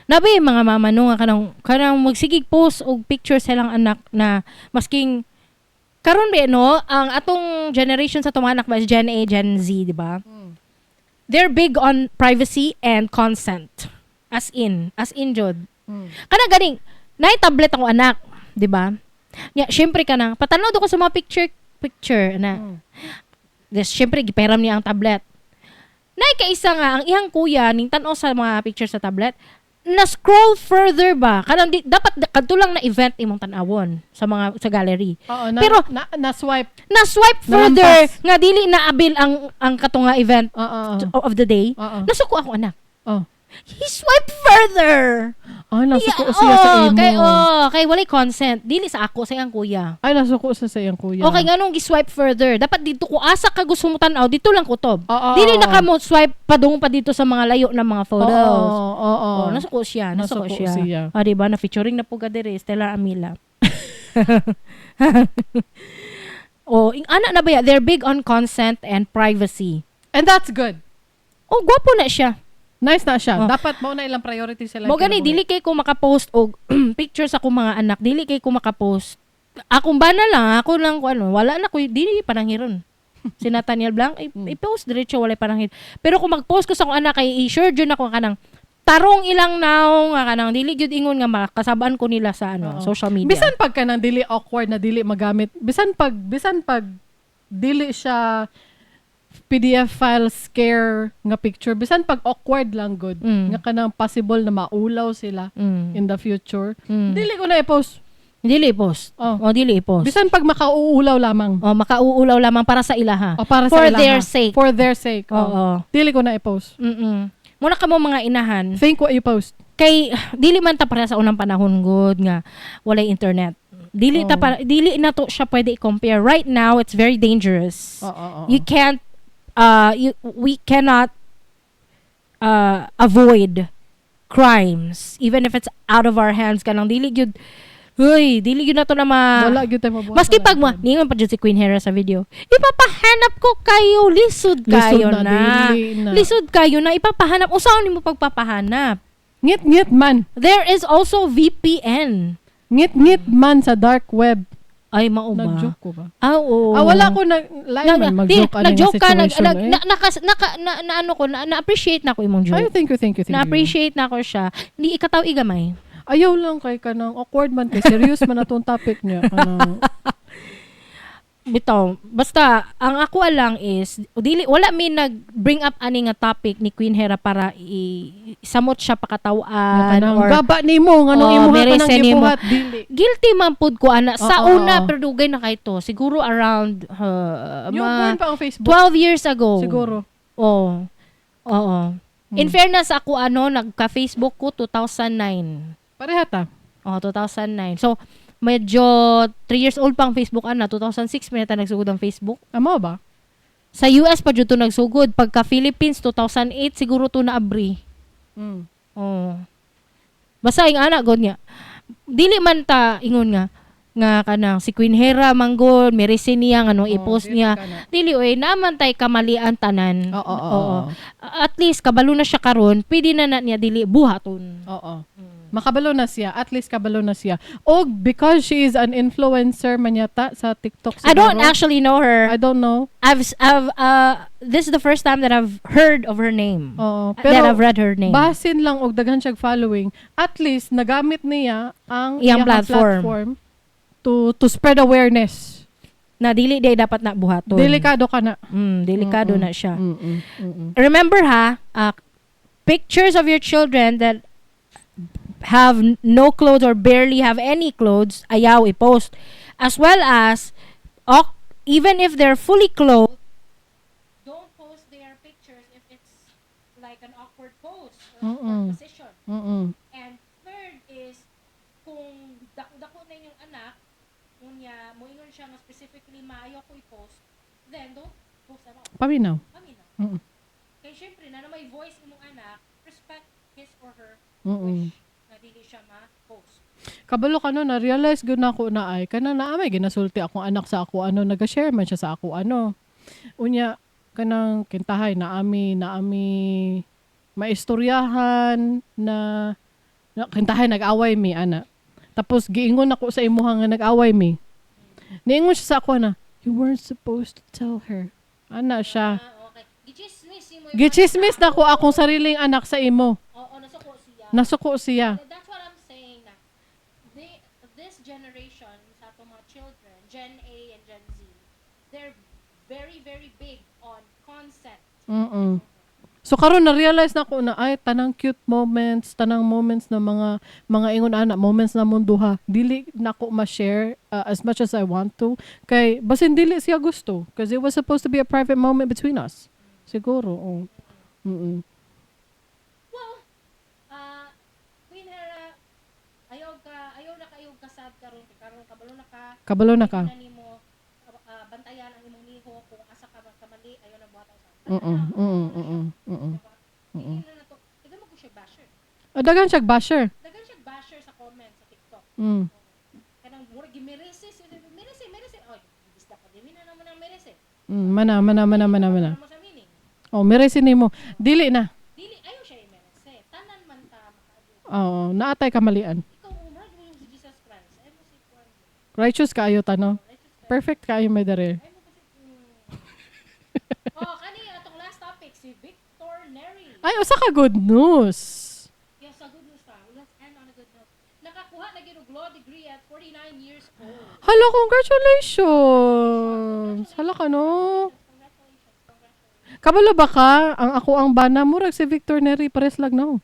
Nabi yung mga mama no nga kanang magsigig post og picture sa ilang anak na masking karon ba, no, ang atong generation sa atong mga anak ba is Gen A, Gen Z, di ba? They're big on privacy and consent. As in jud. Kana ganing naay tablet ako anak, di ba? Nya syempre kanang patanaw do ko sa mga picture picture na. Des syempre giperam niya ang tablet. Nay kaisa nga ang iyang kuya ning tan-aw sa mga picture sa tablet, na scroll further ba, kanang di, dapat kadto lang na event imong tan-awon sa mga sa gallery. Oo, na, Pero- na swipe. Na swipe further Nalampas. nga dili na abil ang kato nga event Oo. of the day. Oo. Nasuko ako anak. Oh. He swiped further. Ay, nasuko siya sa oh, imo. Kay, oh, kay walay consent. Dili sa ako, sa iyang kuya. Ay, nasuko siya sa iyang kuya. Okay, nganong gi-swipe further? Dapat dito ko asa ka gusto mo tan-aw, dito lang kutob. Oo, Dili oo, na ka mo swipe padung pa dito sa mga layo na mga photos. Oo. Oh, nasuko siya, nasuko Nasuko siya. siya. Ah, di ba? Na featuring na po ka diri, Stella Amila. Oh, ing ana na ba ya? They're big on consent and privacy. And that's good. Oh, gwapo na siya. Nice na siya. Oh. Dapat mao na ilang priority sila. Mo gani, dili kay ko makapost og picture sa akong mga anak, dili kay ko makapost. Akong bana lang, ako lang ko ano, wala na ko, dili pananghiron. Si Nathaniel Blanc, i-post diretso, walay pananghin. Pero kung mag-post ko sa akong anak kay i-sure jud ako kanang tarong ilang naong nga kanang dili gyud ingon nga makasabaan ko nila sa ano, social media. Bisan pag kanang dili awkward na dili magamit, bisan pag dili siya PDF file scare nga picture, bisan pag awkward lang good, nga kanang possible na maulaw sila in the future, dili ko na i-post. Dili i-post. Oh. O, dili i-post. Bisan pag makauulaw lamang. O, makauulaw lamang para sa ilaha. O, para For sa ilaha. their sake. For their sake. Oh. Oo. Dili ko na i-post. Muna ka mo mga inahan. Think what you post. Kay dili man ta para sa unang panahon gud nga walay internet. Dili ta Oo. para, dili na to siya pwede i-compare. Right now, it's very dangerous. Oo, oo, You can't you we cannot avoid crimes even if it's out of our hands, kanang dili gyud. Uy, dili gyud na to na ma Wala gyud tayo mabuhat. Maski pag mo, ningon pa jud si Queen Hera sa video, "Ipapahanap ko kayo, lisod kayo Lisod na, na." dili na. Lisod kayo na ipapahanap. Usaon nimo pagpapahanap? Ngit-ngit man. There is also VPN. Ngit-ngit man sa dark web. Ay, mao ba? Nag-joke ko ba? Ah, oo. Ah, wala ko na lain man mag-joke ani nga Nag-joke ka, situation, nag, eh. na, naka, naka, na, na, ano ko, na, na-appreciate na ko imong joke. Ay, thank you, thank you, thank you. Na-appreciate na ko siya. Hindi ikataw igamay. Ayaw lang kay kanang awkward man kay serious man atong topic niya kanang. Bitaw, basta ang ako lang is dili, wala mi nag-bring up ani nga topic ni Queen Hera para i samot siya pakataw-an kanang or gaba nimo nganong Oh, imuha mere kanang sa nimo. gibuhat dili. Guilty man pud ko ana sa Oo, una, oo. pero dugay na kay to. Siguro around Newborn mga pa ang Facebook 12 years ago. siguro. Oo. Oo. In fairness ako, ano, nagka-Facebook ko 2009. Pareha ta. Oh, 2009. So medyo 3 years old pang Facebook ana, 2006 man yata nagsugod ang Facebook. Amo ba? Sa US pa jud to nagsugod. Pagka Philippines 2008 siguro to naabri. Oh. Basta ing ana god niya. Dili man ta ingon nga nga kanang si Queen Hera manggod, merese niya nga nung Oh, i-post dili niya. ka na. Dili oy, naman tay kamalian tanan. Oo. At least kabalo na siya karon, pwede na na niya dili buhaton. Oo. Makabalo na siya. At least kabalo na siya. Og because she is an influencer man yata sa TikTok I don't siguro. actually know her. I don't know. I've this is the first time that I've heard of her name. Oo. That Pero I've read her name. basin lang og daghan siyang following, at least nagamit niya ang Iyang iyang platform. platform to spread awareness. Na dili day dapat na buhaton. Delikado ka na. Delikado na siya. Remember ha, pictures of your children that have no clothes or barely have any clothes, ayaw i-post. As well as, even if they're fully clothed, don't post their pictures if it's like an awkward pose or awkward position. And third is, kung dako-dako na inyong anak, unya, moingon siya nga specifically, "Maayo ko i-post," then don't post at all. Paminaw. Paminaw. Kay syempre, na may voice imong anak, respect his or her wish na dili siya ma-post. Kabalo ka no, na-realize gud na ako na ay, kana na may ginasulti akong anak sa ako ano, naga-share man siya sa ako ano. Unya, kanang kintahay na ami maistoryahan na kintahay nag-away mi ana. Tapos giingon ako sa imuha nga nag-away mi. Niingon siya sa ako na, "You weren't supposed to tell her." Ana siya. Ah, okay. Gichismis mo. Gichismis na ko akong sariling anak sa imo. Oo, nasuko siya. Nasuko siya. That's what I'm saying na this generation sa atong mga children, Gen A and Gen Z, they're very, very big on consent. So karon na-realize na ko na ay tanang cute moments, tanang moments na mga ingon ana, moments na mong duha, dili nako ma-share as much as I want to kay basin dili siya gusto because it was supposed to be a private moment between us. Siguro. Oh. Well, Queen Hera, ayaw ka, ayaw na kayo kasad karon kay karon kabalo na ka. Kabalo na ka. Na nimo bantayan ang imong niho kung asa ka magkamali, ayaw na buhat sa. Dili na nato. Daghan mo ko siya basher. Ah, daghan siya basher. Daghan siya basher sa comment sa TikTok. Kanang murag gimerese, merese, merese. Oy, isda pa dili na naman ang merese. Mana mana mana mana mana. Ano mo sa meaning? Oh, merese nimo. Dili na. Dili ayaw siya i-merese. Tanan man ta makaagi. Oo, naatay kamalian. Ikaw umrag mo yung si Jesus Christ. Ay mo si Juan. Righteous kaayo ta, no? Righteous ka. Perfect kaayo may dere. Ay mo kasi. Oh, kani atong last topic si Victor Neri. Ay, usa ka good news. Yes, sa good news ta. Let's end on a good note. Nakakuha na gyud og law degree at 49 years old. Hala, congratulations! Hala ka, no? Congratulations, congratulations. Kabalo ba ka? Ang ako ang bana, murag si Victor Neri, pares lang, no?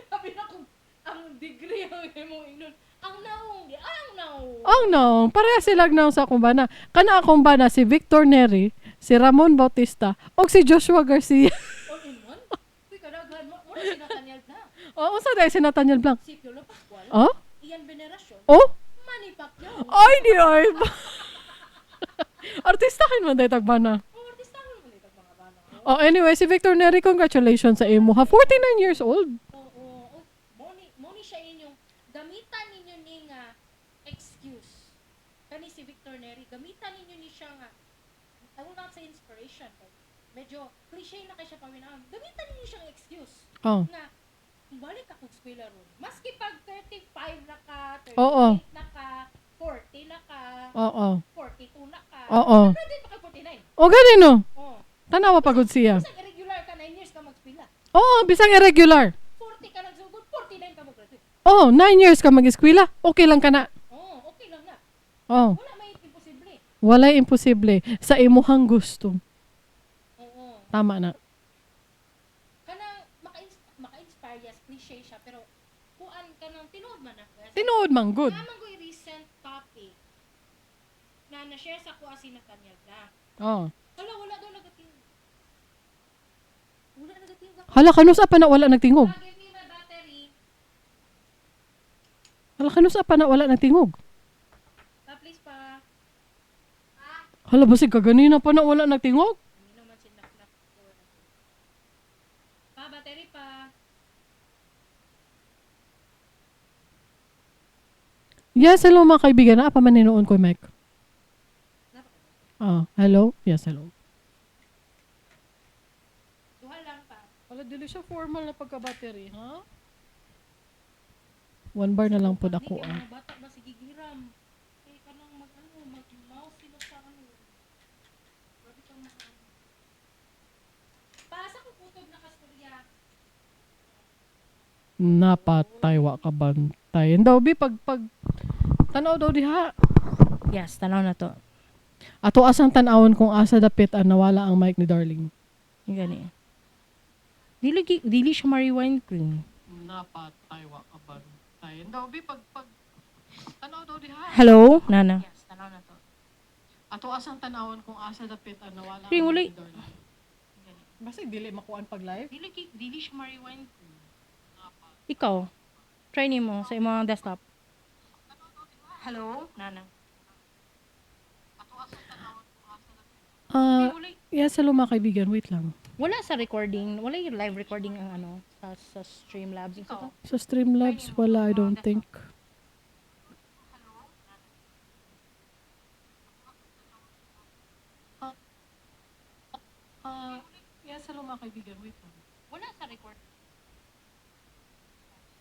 Sabi na kung ang degree ang imong ingnon. Ang naong. Oh no, pareha sila nawong sa akong bana. Kana akong bana si Victor Neri, si Ramon Bautista, og si Joshua Garcia. All in one? Uy, kadaghan. Mura si Nathaniel na. Oh, unsa diay si Nathaniel Blanc? Si Piolo Pascual. Oh? Ian Veneracion. Oh? Manny Pacquiao. Ay, di ay. Artista kin man diay tagbana. Oh, artista ko naman ito mga bana. Oh, anyway, si Victor Neri, congratulations sa imo ha. 49 years old. Oo. Oh, mo ni siya inyong gamitan ninyo ni nga excuse. Kani si Victor Neri, gamitan ninyo ni siya nga, I will not say inspiration kay medyo cliche na kay siya paminaon. Gamitan ninyo siyang excuse Oh. nga balik ako sa eskwela ron. Maski pag 35 na ka, 38 na ka, 40 na ka, 42 na ka. Graduate pa ka 49. O gani no. Oh. Tanawa pagod siya. Bisag irregular ka, 9 years ka mag-eskwela. Oo, bisang irregular. 40 ka nagsugod, 49 ka mag-graduate. Oh, 9 years ka mag-eskwela. Okay lang ka na. Oh, okay lang na. Oh, Wala may imposible. walay imposible sa imuhang gusto. Oo. Tama na. Kanang maka-inspire, yes, cliche siya, pero kuan kanang tinuod man na. Tinuod man good. Naman ko'y recent topic na na-share sa kuha si Nathaniel Blanc. Oh. Hala, wala daw nagatingog. Wala nagatingog ako. Hala kanusa pa na wala nagtingog. Ah, give me my battery. Hala kanusa pa na wala nagtingog. Pa, please pa. Hala basig kaganina pa na wala nagtingog. Hindi naman si Naknak. Pa, battery pa. Yes, hello mga kaibigan. Naa pa man hinuon ko mic. Ah, hello. Yes, hello. Duha lang pa. Hala dili siya formal na pagka-battery, ha? One bar na lang pod ako Ni, kay ah. mga bata ba sige giram. Kay kanang mag ano, mag mouse sila sa ano. Grabe kang mga. Pasa ko kutob na kasturya. Napatay wa ka bantay. Daw bi pag pag tanaw daw diha. Yes, tanaw na to. Ato asang tan-awon kung asa dapit ang nawala ang mic ni Darling. Gani. Dili dili siya ma-rewind cream. Napatay wa ka bantay. Daw bi pag pag tanaw daw diha. Hello, Nana. Yes, tanaw na to. Ato asang tan-awon kung asa dapit ang nawala Kring, ang mic walay- ni Darling. Basta dili makuan pag live. Dili dili siya ma-rewind cream. Ikaw, try nimo sa imong desktop. Hello, Nana. Ah, yes, hello mga kaibigan. Wait lang. Wala sa recording, wala yung live recording ang ano sa Streamlabs. Ikaw. Sa Streamlabs, wala, I don't think. Yes, hello mga kaibigan. Wait lang. Wala sa record.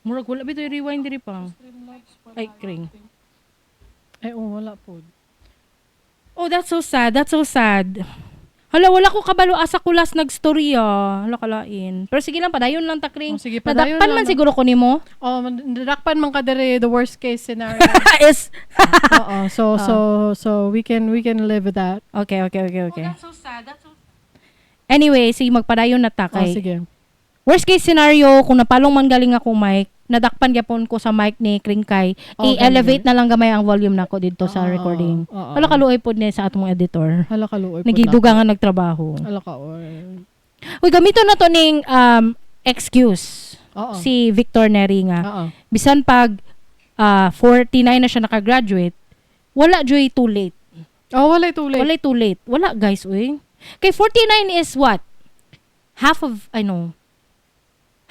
Murag wala bitoy rewind diri pa. Streamlabs, wala. Ay, kring. Ay, oh, wala po. Oh, that's so sad. That's so sad. Hala, wala ko kabalo asa kulas nagstorya. Hala kalain. Pero sige lang, padayon lang ta, Kring. Oh, sige, padayon Nadakpan lang man na. siguro ko nimo. Oh, nadakpan man ka dere, the worst case scenario. Is Oo, so we can live with that. Okay. Oh, that's so sad. That's so sad. Anyway, sige magpadayon na ta Oh, kay. sige. Worst case scenario, kung napalong man galing ako mic, nadakpan gyapon ko sa mic ni Kringkay, Oh, i-elevate na lang gamay ang volume nako dito sa Oo, recording. oo. Wala kaluoy pod ni sa atong editor. Hala kaluoy po Nagiduga nga nagtrabaho. Hala ka, oy. Uy, gamito na to ning excuse. Oo. Si Victor Neri nga. Oo. Bisan pag 49 na siya nakagraduate, wala joy too late. Oh, walay too late. Wala too late. Wala guys, uy. Kay 49 is what? Half of, I know,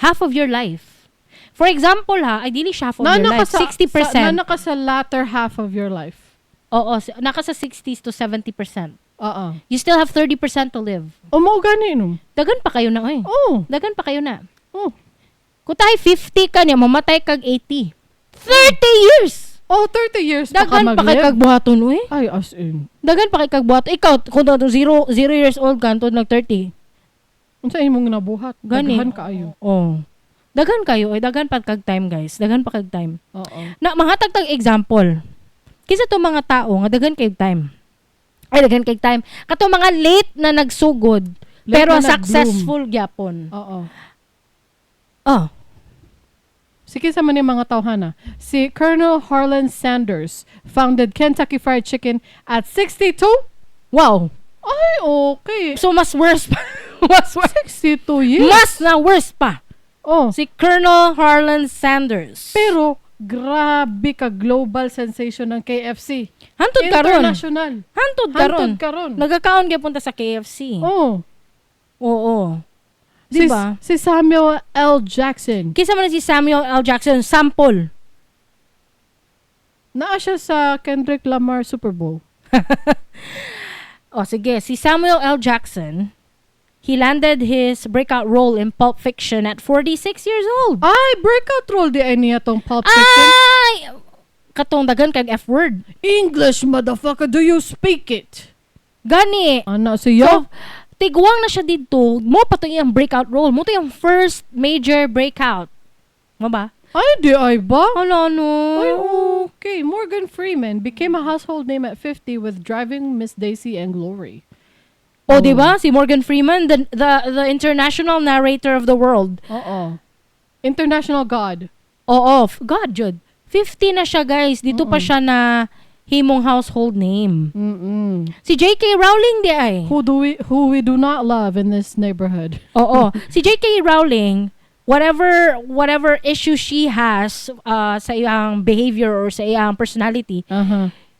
half of your life. For example ha, ay dili siya half of your Nana ka life. sa, 60%. Sa, nana ka sa latter half of your life. Oo, naka sa 60s to 70%. Oo. You still have 30% to live. O mo gani no. Dagan pa kayo na, oy. Oh. Dagan pa kayo na. Oh. Kung tayo 50 ka niya, mamatay kag 80. 30 years! Oh, 30 years pa ka Dagan pa kay mag-live. kag buhaton, uy. Ay, as in. Dagan pa kay kag buhaton. Ikaw, kung 0 years old ka, antod nag 30. Unsa imong nabuhat? Gani. Daghan kaayo. Oh. Dagan kayo, ay dagan pa kag time, guys. Dagan pa kag time. Oo. Na mahatag tag example. Kinsa to mga tao nga dagan kay time. Ay dagan kay time. Kato mga late na nagsugod Late pero na nag-bloom. successful gyapon. Oo. Oh, Si Sige sa man yung mga tawhana. Si Colonel Harlan Sanders founded Kentucky Fried Chicken at 62? Wow. Ay, okay. So mas worse pa. Mas worse. 62 years. Mas na worse pa. Oh. Si Colonel Harlan Sanders. Pero, grabe ka global sensation ng KFC. Hantod karon. International. Hantod karon. Hantod karon. Nagakaon gyud punta sa KFC. Oh. Oo. Si, Di ba? si Samuel L. Jackson. Kinsa man si Samuel L. Jackson? Sample. Naa siya sa Kendrick Lamar Super Bowl. O sige, si Samuel L. Jackson, he landed his breakout role in Pulp Fiction at 46 years old. Ay, breakout role diay niya tong Pulp Fiction. Ay! Katong daghan kag F word. English, motherfucker, do you speak it? Gani. Ana siya? So, tiguang na siya didto, mao pa to iyang breakout role. Mao to iyang first major breakout. Mao ba? Ay, diay ba? Ano, no? Ay, okay. Morgan Freeman became a household name at 50 with Driving Miss Daisy and Glory. O, di ba? Si Morgan Freeman, the international narrator of the world. Oo. International God. Oo, God, jud. 50 na siya, guys. Didto pa siya na himong household name. Si J.K. Rowling diay. Who we do not love in this neighborhood. Oo. Si J.K. Rowling, whatever issue she has sa iyang behavior or sa iyang personality,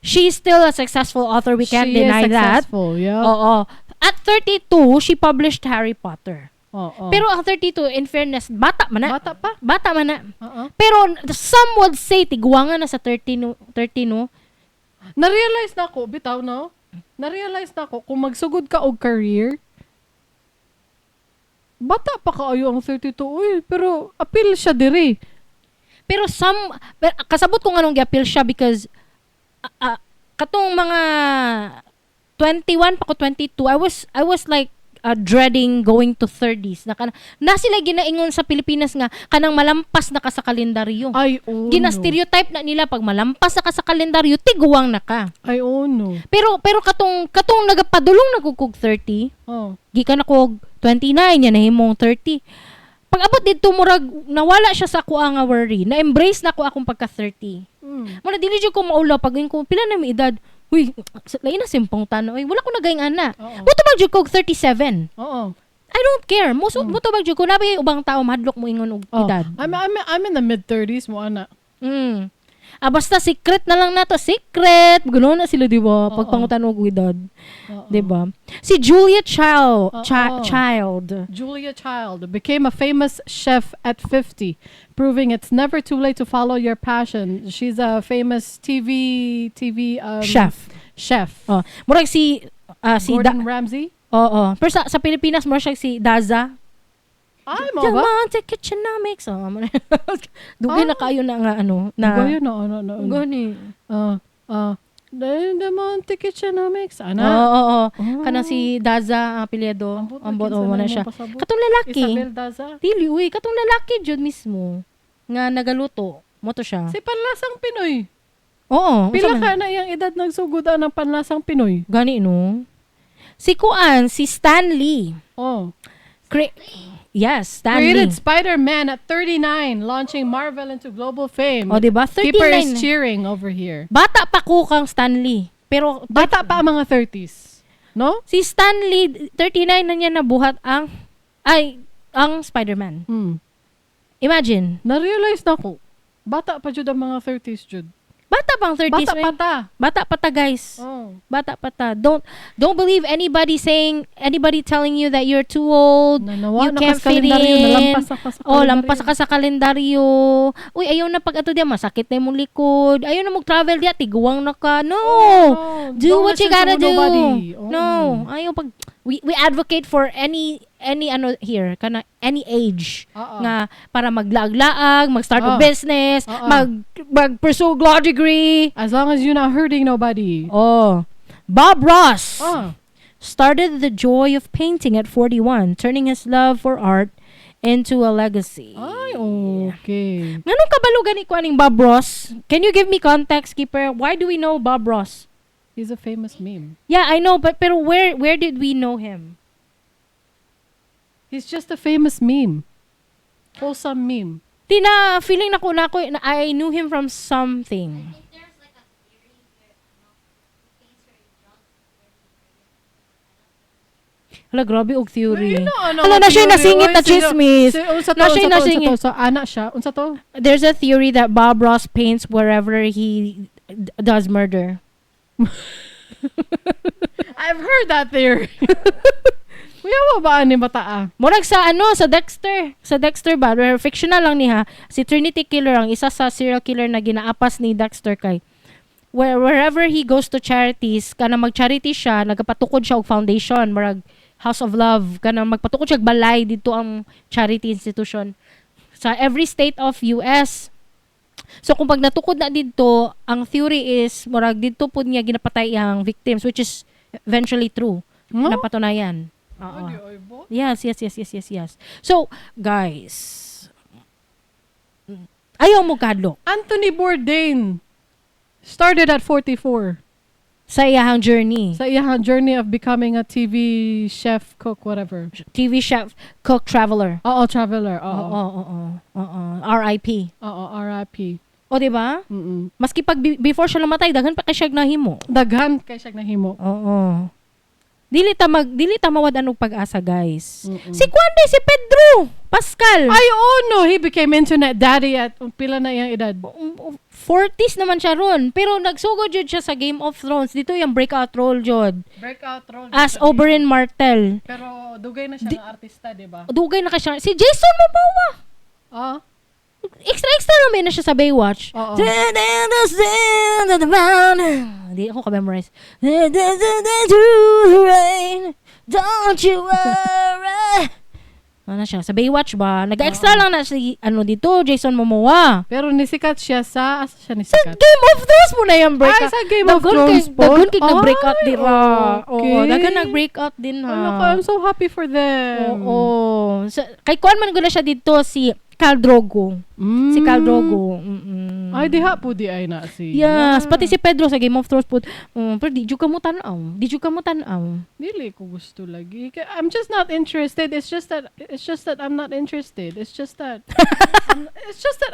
she's still a successful author. We can't She is deny that. successful, yeah. Oo. At 32, she published Harry Potter. Oo. Pero ang 32, in fairness, bata man na. Bata pa. Bata man na. Oo. Pero some would say tiguangan na sa 30 no, 30 no. Na-realize nako, bitaw no? Na-realize nako kung magsugod ka og career, bata pa kaayo ang 32, uy, pero appeal siya diri. Pero kasabot ko nganong gi-appeal siya because katong mga 21 pa ko, 22, I was like dreading going to 30s na kana na sila ginaingon sa Pilipinas nga kanang malampas na ka sa kalendaryo. Ay, oh, no. Gina-stereotype na nila pag malampas na ka sa kalendaryo, tiguang na ka. Ay, oh, no. Pero katong nagapadulong na kog 30, gikan ako 29 yan nahimong 30. Pag abot didto, murag nawala siya sa ako nga worry. Na-embrace na ko akong pagka 30. Muna dili jud ko maulaw pag ko pila na mi edad. Uy, lain na simpong tano. Uy, wala ko nagaing ana. Motubag jud ko og 37. I don't care. Mo motubag jud ko na ubang tao mahadlok mo ingon og edad. I'm in the mid 30s mo ana. Ah, basta secret na lang nato, secret. Ganoon na sila, di ba? Pag pangutan og edad, di ba? Si Julia Child, Child. Julia Child became a famous chef at 50, proving it's never too late to follow your passion. She's a famous TV chef. Chef. Oh, murag si Gordon Ramsay. Oo. Pero sa Pilipinas murag siya si Daza. Ay, mao ba? Del Monte Kitchenomics. Oh, mo na. Dugay na kayo na nga ano na. Gaya na ano na. Ano. Gani. Ah, ah. Del Monte Kitchenomics. Oo, Ana. oo. Oh. Kanang si Daza ang apelyido. Ambot na Ambot kinsa o mo na na siya. imong pasabot. Katong lalaki. Isabel Daza. Dili uy, katong lalaki jud mismo nga nagaluto. Mao to siya. Si Panlasang Pinoy. Oo. Pila Unsa man? ka na iyang edad nagsugod ang Panlasang Pinoy? Gani no. Si Kuan, si Stanley. Oh. Yes, Stanley. Created Spider-Man at 39, launching Marvel into global fame. O, di ba? Keeper is 39. cheering over here. Bata pa ko kang Stanley. Pero Bata pa ang mga 30s. No? Si Stanley, 39 na niya nabuhat ang ay ang Spider-Man. Imagine. Na-realize nako. Bata pa jud ang mga 30s jud. Bata pang 30s. Bata man. pa ta. Bata pa ta, guys. Oh. Bata pa ta. Don't believe anybody saying anybody telling you that you're too old. Nanawa You na can't ka sa fit kalendaryo, in. nalampas na ka sa Oh, kalendaryo. lampas ka sa kalendaryo. Uy, ayaw na pag ato diya, masakit na imong likod. Ayaw na mag-travel diya, tiguang na ka. No. Oh, Do don't what you listen to gotta do. nobody. Oh. No, ayaw pag we advocate for any ano here, kana any age Oo. nga para maglaag-laag, mag-start a Oo. business, Oo. mag pursue law degree. As long as you're not hurting nobody. Oh. Bob Ross Oh. started the joy of painting at 41, turning his love for art into a legacy. Ay, okay. Nganong kabalo gani ko aning Bob Ross? Can you give me context, Keeper? Why do we know Bob Ross? He's a famous meme. Yeah, I know, but pero where did we know him? He's just a famous meme. Wholesome meme. Tina, feeling na ko na I knew him from something. I think there's like a theory where, ano, he paints her drugs where he murdered. Hala, grabe og theory. Ayun na, ano, Hala, na siya theory. nasingit Oy, na chismis. Unsa to, Na siya'y unsa to, unsa nasingit. to? So, ana siya. Unsa to? There's a theory that Bob Ross paints wherever he does murder. I've heard that theory. Kuya mo ba ani bata ah? Murag sa ano, sa Dexter. Sa Dexter ba? Pero fictional lang niya. Si Trinity Killer ang isa sa serial killer na ginaapas ni Dexter kay wherever he goes to charities, kana mag-charity siya, nagapatukod siya og foundation, murag House of Love, kana magpatukod siya og balay dito ang charity institution sa every state of US. So kung pag natukod na didto, ang theory is murag didto pud niya ginapatay ang victims, which is eventually true. No? Napatunayan. Oo. Ay, ay, bo. Yes. So, guys, ayaw mo kadlok Anthony Bourdain started at 44 sa iyahang journey. Sa iyahang journey of becoming a TV chef, cook, whatever. TV chef, cook, traveler. Oo, traveler. Oo, Oo. oo. RIP. Oo, RIP. O, di ba? Maski pag before siya namatay, daghan pa kay siya nahimo. Daghan kay siya nahimo. Oo. Dili ta mawad-an og pag-asa, guys. Si Juan de, si Pedro Pascal. Ay, oh no, he became internet daddy at pila na iyang edad. 40s naman siya ron. Pero nagsugod jud siya sa Game of Thrones. Dito yung breakout role jud. Breakout role. As Oberyn Martell. Pero dugay na siya ng artista, di ba? Dugay na ka siya. Si Jason Momoa. Ah, Extra extra naman na siya sa Baywatch. Oo. Hindi ako ka-memorize. Don't you worry. Ano na siya? Sa Baywatch ba? Nag-extra lang na si ano dito, Jason Momoa. Pero nisikat siya sa, asa siya Sa nisikat? Game of Thrones mo na yung breakout. Ay, sa Game of Daghan Thrones po? Daghan kay nag-breakout Ay, din ra. Oo, okay. daghan nag-breakout din ha. Ano ka, I'm so happy for them. Oo. Sa, kay kuan man gud na siya dito si Khal Drogo. Si Khal Drogo. Ay, diha po di ay na si. Yes, pati si Pedro sa Game of Thrones po. Pero di jud ka mo tan-aw. Di jud ka mo tan-aw. Dili ko gusto lagi. I'm just not interested. It's just that I'm not interested. It's just that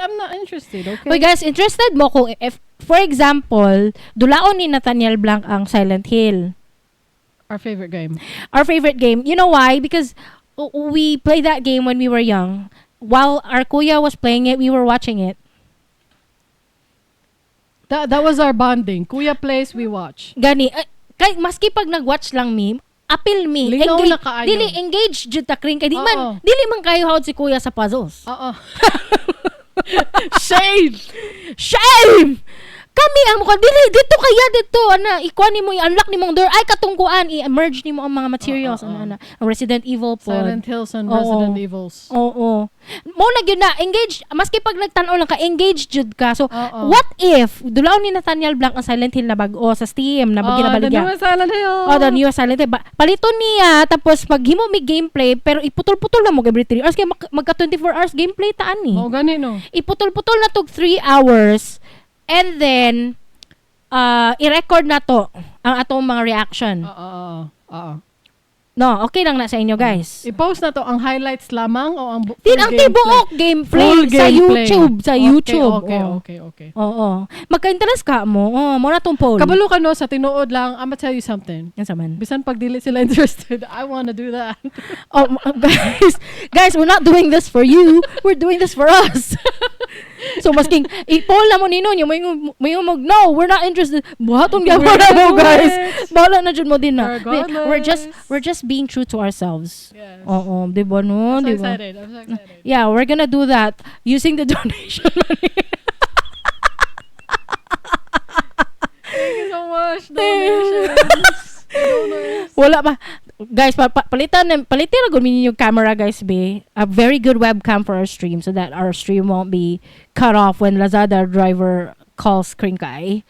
I'm not interested, okay? Uy guys, interested mo kung if, for example, dulaon ni Nathaniel Blanc ang Silent Hill. Our favorite game. Our favorite game. You know why? Because we played that game when we were young. While our kuya was playing it, we were watching it. That was our bonding. Kuya plays, we watch. Gani, eh, kay maski pag nag-watch lang mi, apil mi. Lingaw na kaayo. Dili engage jud ta kring kay di man Oo. Dili man kayo hawd si kuya sa puzzles. Oo. Shade! Shame! Kami ang mukha dili dito kaya dito ana ikuan nimo, i-unlock nimong door ay katungkuan, i-merge nimo ang mga materials. Oo, oo. Ana ana ang Resident Evil po. Silent Hills and Oo. Resident Evils. Oo. Mo na gyud na engage maski pag nagtan-aw lang ka, engage jud ka. So Oo. what if dulaon ni Nathaniel Blanc ang Silent Hill na bag-o sa Steam na Oh, the ginabaligya? newest Silent Hill. Oh, the new Silent Hill. Paliton niya, tapos maghimo mi gameplay, pero iputol-putol na mo every 3 hours. Kaya magka 24 hours gameplay taan ni. Oh, gani no. Iputol-putol na tog 3 hours, and then, i-record na to ang atong mga reaction. Oo, oo, oo. No, okay lang na sa inyo, guys. I-post na to ang highlights lamang o ang Din full ang gameplay? tibuok gameplay Full sa gameplay. YouTube, sa Okay, YouTube. Okay, Oo. okay. Oo. Magka-interest ka mo. Oh, mo na tong poll. Kabalo ka no, sa tinuod lang, I'ma tell you something. Yan sa man. Bisan pag dili sila interested, I wanna do that. Oh, guys, we're not doing this for you. We're doing this for us. So masking i-poll na mo nino nyo, may mag no, we're not interested. Buhaton gyapon na mo, We're guys. it. Bahala na jud mo din na. Regardless. We're just being true to ourselves. Yes. Oo, di ba no? I'm so Di ba? excited. I'm so excited. Yeah, we're gonna do that using the donation money. Thank you so much. Donations. Donors. Wala pa. Guys, palitan na gud yung camera, guys, be. A very good webcam for our stream so that our stream won't be cut off when Lazada driver calls Kringkay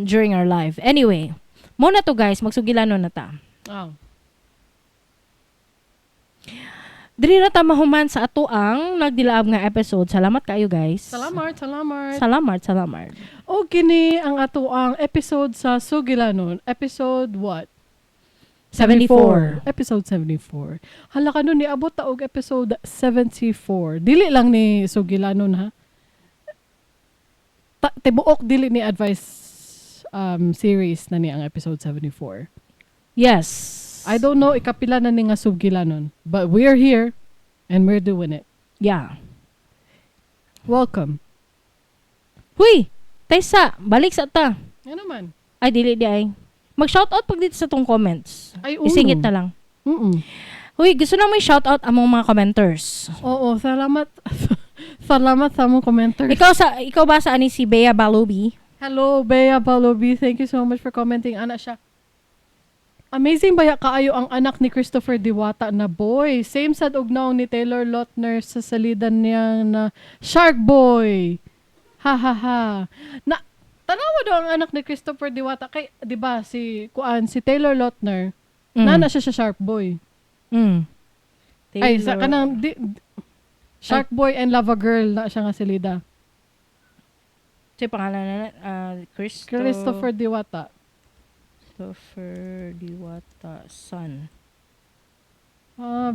during our live. Anyway, muna to, guys, magsugilano na ta. Oh. Diri ra ta mahuman sa ato ang nagdilaab nga episode. Salamat kayo, guys. Salamat, salamat. Salamat, salamat. O kini ang ato ang episode sa Sugilanon. Episode what? 74. Episode 74. Hala ka nun, niabot ta og episode 74. Dili lang ni Sugilanon ha. Tibuok dili ni advice series na ni ang episode 74. Yes. I don't know ikapila na ni nga Sugilanon, but we're here and we're doing it. Yeah. Welcome. Huy! Taysa, balik sa ta. Ano man? Ay, dili di ay. Mag-shoutout pag dito sa tong comments. Ay, uno. Isingit na lang. Mm-mm. Huy, gusto na mo i-shoutout among mga commenters. Oo, salamat. Salamat sa among commenters. Ikaw ba sa ani si Bea Balobi? Hello, Bea Balobi. Thank you so much for commenting. Ana siya. Amazing baya kaayo ang anak ni Christopher Diwata na boy. Same sad og naong ni Taylor Lautner sa salidan niya na Shark Boy. Ha ha ha. Na tanawa daw ang anak ni Christopher Diwata kay 'di ba si kuan si Taylor Lautner. Nana siya sa Shark Boy. Ay sa kanang Shark Boy and Lava Girl na siya nga silida. Sa pangalan na Christopher Diwata. Christopher Diwata son.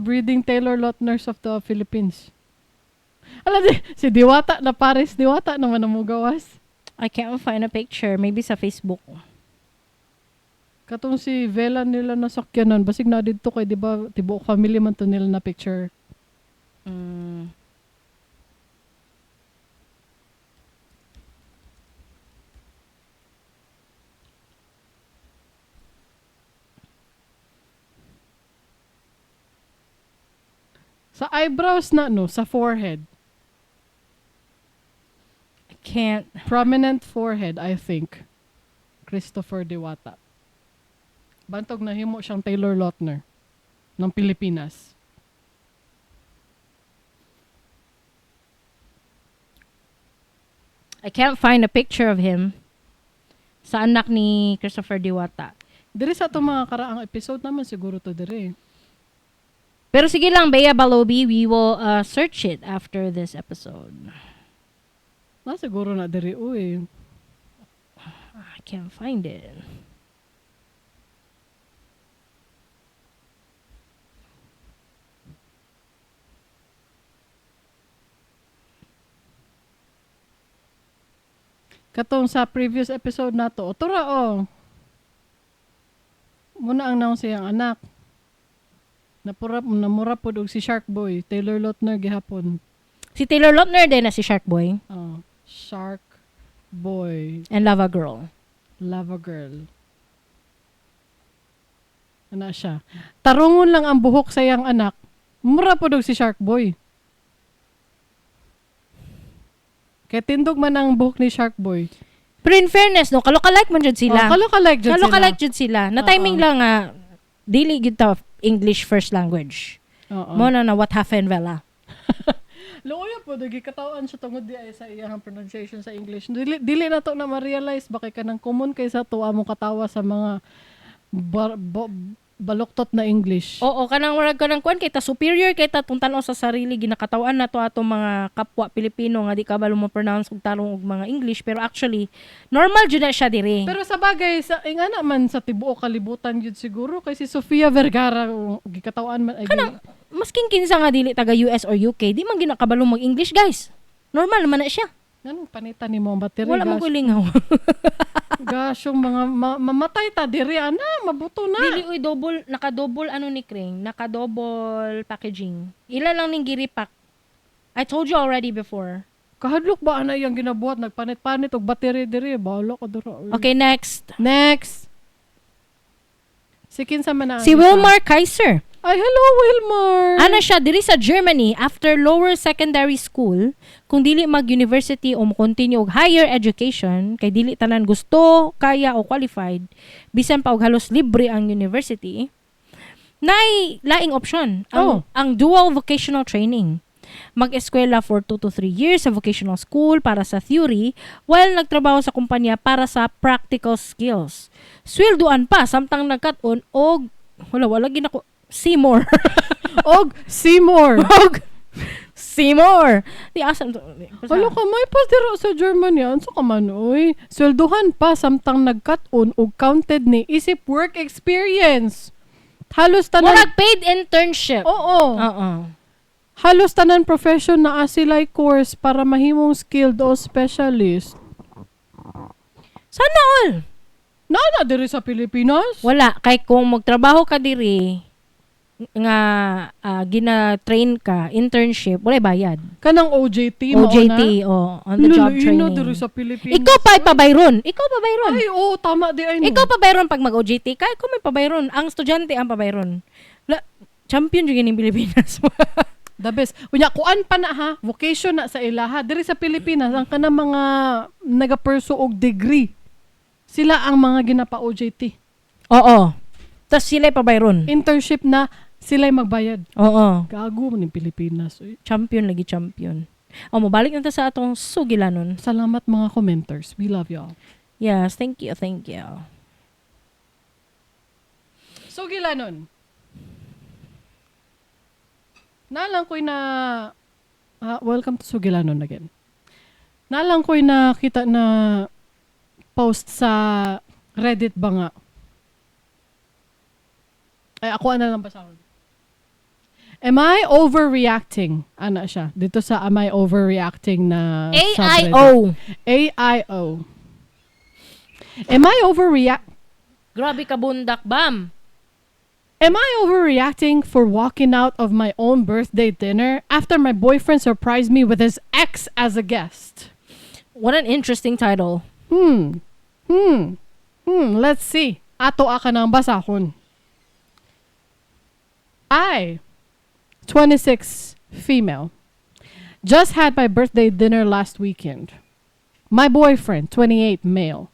Breeding Taylor Lautners of the Philippines. Ala di, si Diwata na Paris Diwata naman ang mugawas. I can't find a picture. Maybe sa Facebook. Katong si Vela nila na sakyanan, basig na didto kay di ba tibuok family man to nila na picture. Sa eyebrows na no, sa forehead. I can't. Prominent forehead, I think. Christopher Diwata. Bantog nahimo siyang Taylor Lautner ng Pilipinas. I can't find a picture of him. Sa anak ni Christopher Diwata. Diri sa itong mga karaang episode naman siguro to diri. Pero sige lang, Bea Balobi, we will search it after this episode. Na siguro na diri uy. I can't find it. Katong sa previous episode nato, otora oh. Muna ang naong siyang anak. Namura pod og si Shark Boy, Taylor Lautner gihapon. Si Taylor Lautner din na si Shark Boy. Oh, Shark Boy. And Lava Girl. Lava Girl. Ana siya. Tarungon lang ang buhok sa iyang anak. Mura pod og si Shark Boy. Kay tindog man ang buhok ni Shark Boy. Pero in fairness, no, kalokalike man jud sila. Oh, kalokalike jud sila. Kalokalike jud sila. Na timing lang dili gyud ta English first language. Oo. Mo na na what happened Vela. Luoya po, gikatawan siya tungod di ay sa iyang pronunciation sa English. Dili na to na ma-realize ba kay kanang common kay sa tuwa mong katawa sa mga baluktot na English. Oo, kanang murag kanang kuan kay ta superior kay ta tung tan-aw sa sarili ginakatawan na to atong mga kapwa Pilipino nga di kabalo mo pronounce og tarong og mga English, pero actually normal jud na siya diri. Pero sa bagay sa ingana man sa tibuok kalibutan jud siguro kay si Sofia Vergara gikatawan man ay kanang masking kinsa nga dili taga US or UK, di man ginakabalo mag-English, guys. Normal man na siya. Anong panita nimo ang battery? Wala man ko lingaw. Gosh, yung mga mamatay ta diri ana, mabuto na. Dili uy double, naka-double ano ni Kring, naka-double packaging. Ila lang ning giripak. I told you already before. Kahadlok ba ana iyang ginabuhat nagpanit-panit og battery diri, bahala ka dira. Okay, next. Next. Si kinsa man na Si Wilmar Kaiser. Ay, hello Wilmar. Ana siya diri sa Germany after lower secondary school, kung dili mag-university o mo-continue og higher education, kay dili tanan gusto, kaya o qualified, bisan pa og halos libre ang university, naay laing option, ang dual vocational training. Mag-eskwela for 2 to 3 years sa vocational school para sa theory, while nagtrabaho sa kumpanya para sa practical skills. Swelduan pa samtang nagkat-on og wala ginako Seymour. Og Seymour. Og Seymour. Di asa to. Wala ka may pa dira sa Germany. Unsa ka man oy? Swelduhan pa samtang nagkat-on og counted ni isip work experience. Halos tanan Murag paid internship. Oo. Oo. Halos tanan profession naa sila course para mahimong skilled o specialist. Sana all. Naa na diri sa Pilipinas? Wala, kay kung magtrabaho ka diri nga gina-train ka, internship, walay bayad. Kanang OJT mao OJT, na? oh, on the job Lalaina training. diri sa Pilipinas. Ikaw pa pabayron. Ikaw pabayron. Ay, oo, tama di ay no. Ikaw pabayron pag mag-OJT ka, ikaw may pabayron. Ang estudyante ang pabayron. La, champion jud ning Pilipinas. The best. Unya, kuan pa na ha, vocation na sa ilaha. Diri sa Pilipinas, ang kanang mga naga-pursue og degree, sila ang mga ginapa-OJT. Oo. Tapos sila pabayron. Internship na sila'y magbayad. Oo. Gago man yung Pilipinas. Uy. Champion lagi champion. O, mobalik na ta sa atong sugilanon. Salamat mga commenters. We love y'all. Yes, thank you, thank you. So, gilanon. Nalang ko'y na... Welcome to Sugilanon again. Nalang ko'y nakita na post sa Reddit ba nga? Ay, ako ana lang basahon. Am I overreacting? Ana siya. Dito sa "Am I overreacting" na subreddit. AIO. AIO. Am I overreact Grabe ka bundak, bam. Am I overreacting for walking out of my own birthday dinner after my boyfriend surprised me with his ex as a guest? What an interesting title. Let's see. Ato ka nang basahon. I, 26, female, just had my birthday dinner last weekend. My boyfriend, 28, male,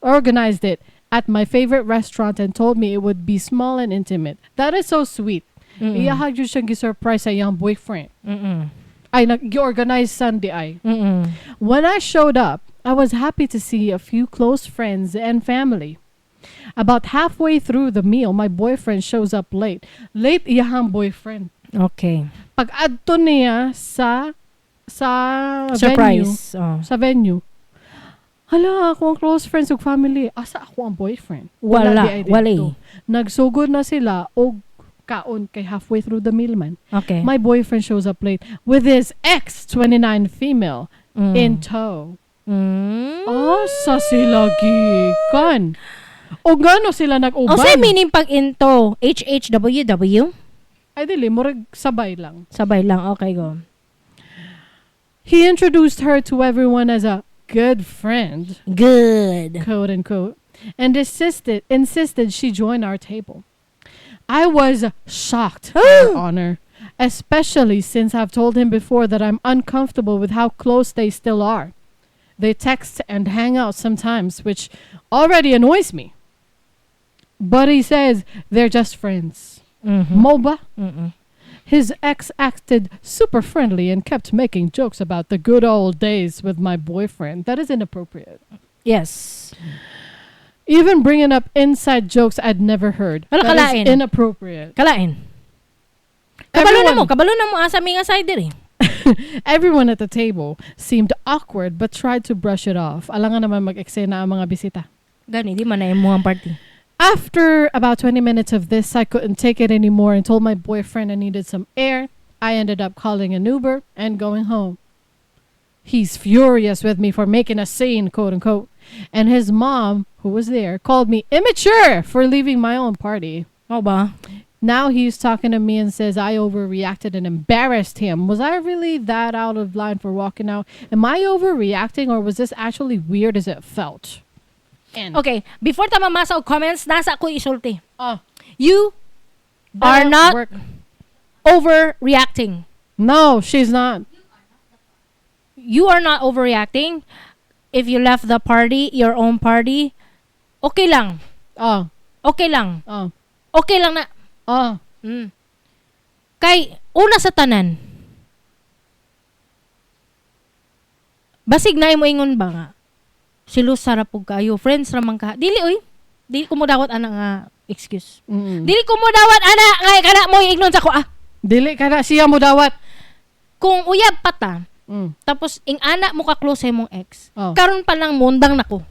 organized it at my favorite restaurant and told me it would be small and intimate. That is so sweet. Iyaha jud siyang gi-surprise sa iyang boyfriend. Ay, nag-organize Sunday ay. When I showed up, I was happy to see a few close friends and family. About halfway through the meal, my boyfriend shows up late. Late iyahang boyfriend. Pag adto niya sa venue, Surprise. Oh. sa venue. Hala, ako ang close friends ug family. Asa ako ang boyfriend? Wala. Di ay didto. Wala. Nagsugod na sila og kaon kay halfway through the meal man. Okay. My boyfriend shows up late with his ex, 29, female, in tow. Asa sila gikan? O gano sila nag-uban? O say meaning pag into HHWW? Ay dili, murag sabay lang. Sabay lang. Okay, go. He introduced her to everyone as a good friend, Good. Quote unquote, and insisted she join our table. I was shocked, Your Honor, especially since I've told him before that I'm uncomfortable with how close they still are. They text and hang out sometimes, which already annoys me. But he says they're just friends. Mao ba? His ex acted super friendly and kept making jokes about the good old days with my boyfriend. That is inappropriate. Yes. Even bringing up inside jokes I'd never heard. Wala That is kalain. inappropriate. Kalain. Kabalo na mo, Everyone, kabalo na mo asa mi nga side diri. Everyone at the table seemed awkward but tried to brush it off. Alangan naman mag-eksena ang mga bisita. Gani di man na imong party. After about 20 minutes of this, I couldn't take it anymore and told my boyfriend I needed some air. I ended up calling an Uber and going home. He's furious with me for making a scene, quote unquote. And his mom, who was there, called me immature for leaving my own party. Mao ba? Now he's talking to me and says I overreacted and embarrassed him. Was I really that out of line for walking out? Am I overreacting or was this actually weird as it felt? And Okay, before ta mamasa og comments, nasa ako isulti. Oh, You are better not work. overreacting. No, she's not. You are not overreacting. If you left the party, your own party, okay lang. Oh, Okay lang. oh, Okay lang na. oh. Kay una sa tanan. Basig na mo ingon ba nga? Silos ra pug kayo, friends ra man ka. Dili oy. Dili ko mo dawat ana nga excuse. Dili ko mo dawat ana nga kana mo ignon sa ko ah. Dili ka na siya mo dawat. Kung uyab pa ta, tapos ing ana mo ka close sa imong ex. Oh. Karon pa lang mundang nako.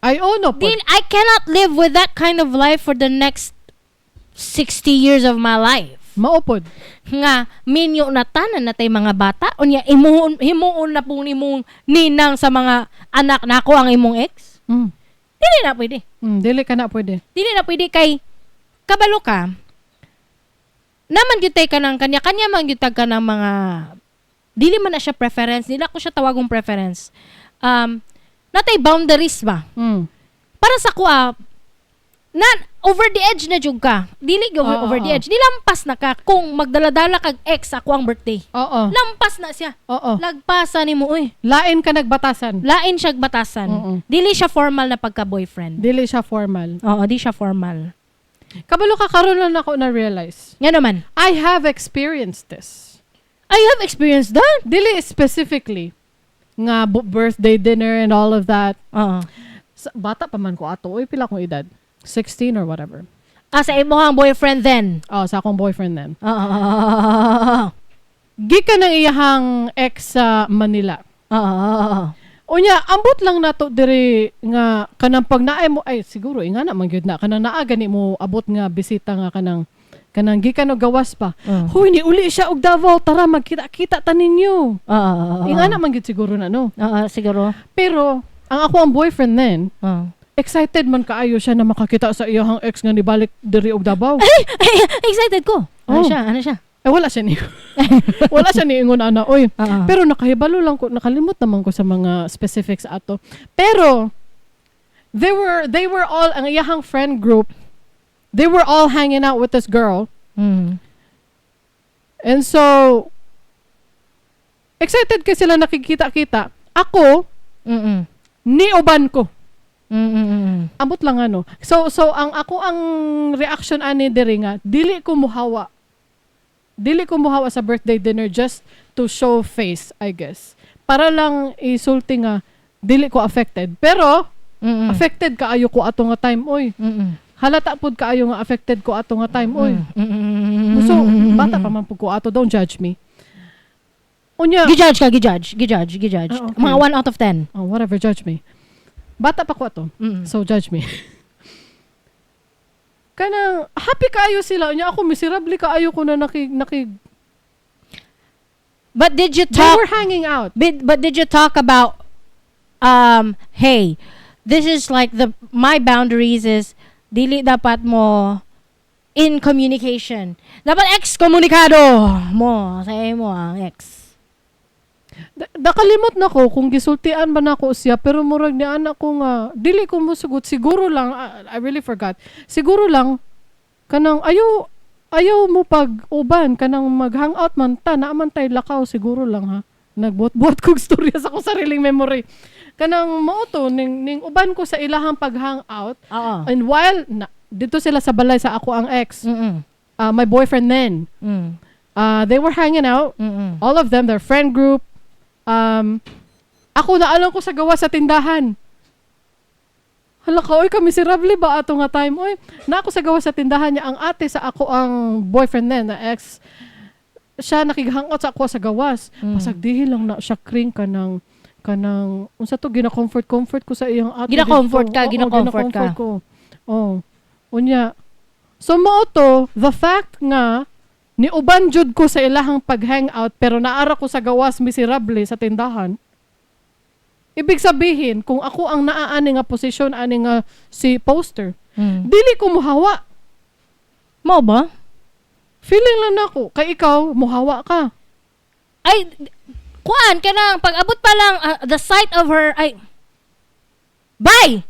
Ay, oh no. Dil, I cannot live with that kind of life for the next 60 years of my life. Mao pod. Nga minyo na tanan na tay mga bata, unya imuon himuon na po nimong ninang sa mga anak nako ang imong ex. Dili na pwede. Dili ka na pwede. Dili na pwede kay kabalo ka. Naman gyud tay kanang kanya-kanya man gyud tag kanang mga, dili man na siya preference, nila ko siya tawagong preference. Natay boundaries ba? Para sa kuha na over the edge na jud ka. Dili gyud over the edge. Nilampas na ka kung magdaladala kag ex ako ang birthday. Lampas na siya. Lagpasa nimo oy. Lain ka nagbatasan. Lain siya batasan. Dili siya formal na pagka-boyfriend. Dili siya formal. Oo, di siya formal. Kabalo ka, karon lang nako na realize. Nga naman. I have experienced this. I have experienced that. Dili specifically nga birthday dinner and all of that. Bata pa man ko ato. Uy, pila akong edad? 16 or whatever. Ah, sa imong boyfriend then. Oh, sa akong boyfriend then. Oo. Gikan ng iyahang ex sa Manila. Oo. Unya, ambot lang nato diri nga kanang pag naay mo, ay siguro ingana man gyud na kanang naa gani mo abot nga bisita nga kanang gikan og gawas pa. "Huy, ni uli siya og Davao, tara magkita-kita ta ninyo." Ingana man gyud siguro na, no. Oo, siguro. Pero ang ako ang boyfriend then, excited man kaayo siya na makakita sa iyahang ex nga nibalik diri og Davao. Ay, excited ko. Ano Oh. siya? Ano siya? Eh, wala siya ni ingon ana, oy. Pero nakahibalo lang ko, nakalimot naman ko sa mga specifics ato. Pero they were all, ang iyahang friend group, they were all hanging out with this girl. And so excited kay sila nakikita-kita. Ako, niuban ko. Ambot lang ano. So ang ako ang reaction ani diri nga dili ko muhawa. Dili ko muhawa sa birthday dinner just to show face, I guess. Para lang isulti nga dili ko affected. Pero affected kaayo ko ato nga time, oy. Halata pud kaayo nga affected ko ato nga time, oy. So bata pa man pud ko ato, don't judge me. Unya, Gi-judge ka, gi-judge, gi-judge, gi-judge. Ah, okay. Mga 1 out of 10. Oh, whatever, judge me. Bata pa ko ato. So judge me. Kanang happy kaayo sila, unya ako miserable kaayo ko na naki But did you They talk were hanging out. But did you talk about hey, this is like the my boundaries is dili dapat mo in communication. Dapat excommunicado mo sa imo ang ex. Nakalimot na ko kung gisultian ba nako siya, pero murag ni anak ko nga dili ko mosugot siguro lang, ah, I really forgot. Siguro lang kanang ayaw ayaw mo pag uban kanang mag-hangout man ta, naa man tay lakaw, siguro lang ha. Nagbuot-buot kog storya sa akong sariling memory. Kanang mao to ning uban ko sa ilahang pag-hangout Oo. and while na, dito sila sa balay sa ako ang ex, my boyfriend then, they were hanging out, all of them, their friend group. Ako na alam ko sa gawa sa tindahan. Hala ka, oy, kamiserable ba ato nga time? Oy, na ako sa gawa sa tindahan niya, ang ate sa ako ang boyfriend then, na ex, siya nakig-hangout sa ako sa gawas. Pasagdihin lang na siya, kring kanang unsa to, gina-comfort comfort ko sa iyang ate Gina-comfort didto. ka, Oo, gina-comfort ka. gina-comfort ko. Oh. Unya. So mao to, the fact nga niuban jud ko sa ilahang pag-hangout pero naara ko sa gawas miserable sa tindahan. Ibig sabihin, kung ako ang naaani nga posisyon ani nga si poster, dili ko muhawa. Mao ba? Feeling lang nako, kay ikaw muhawa ka. Ay, kuan kanang pag-abot pa lang the sight of her ay bye.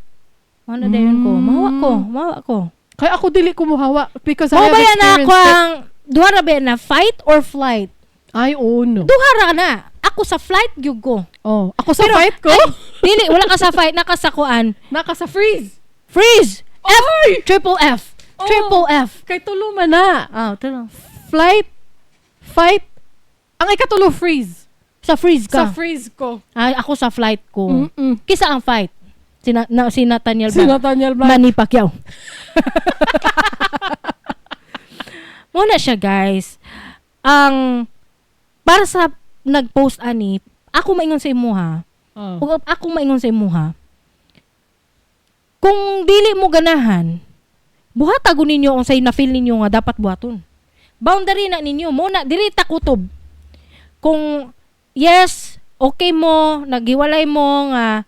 Ano dayon ko? Mawa ko, mawa ko. Kay ako dili ko muhawa because I Mao have ba yan na experienced ako it. ang duha ra ba na fight or flight? Ay, oh no. Duha ra na. Ako sa flight gyud ko. Oh, ako sa Pero, fight ko, ay, dili, wala ka sa fight, naka sa kuan. naka sa freeze. Freeze. F, Oy! triple F. Oh. Triple F. Kay tulo man na. Ah, tulo. Flight, fight, ang ikatulo freeze. Sa freeze Sa ka. freeze ko. Ay, ako sa flight ko. Kisa ang fight? Si Nathaniel Si ba? Nathaniel Blanc. Manny Pacquiao. Muna siya, guys. Ang para sa nag-post ani, ako maingon sa imuha. Oh. Ug ako maingon sa imuha. Kung dili mo ganahan, Buhata gud ninyo unsay na feel ninyo nga dapat buhaton. Boundary na ninyo mo na diri ta kutob. Kung yes, okay mo, naghiwalay mo nga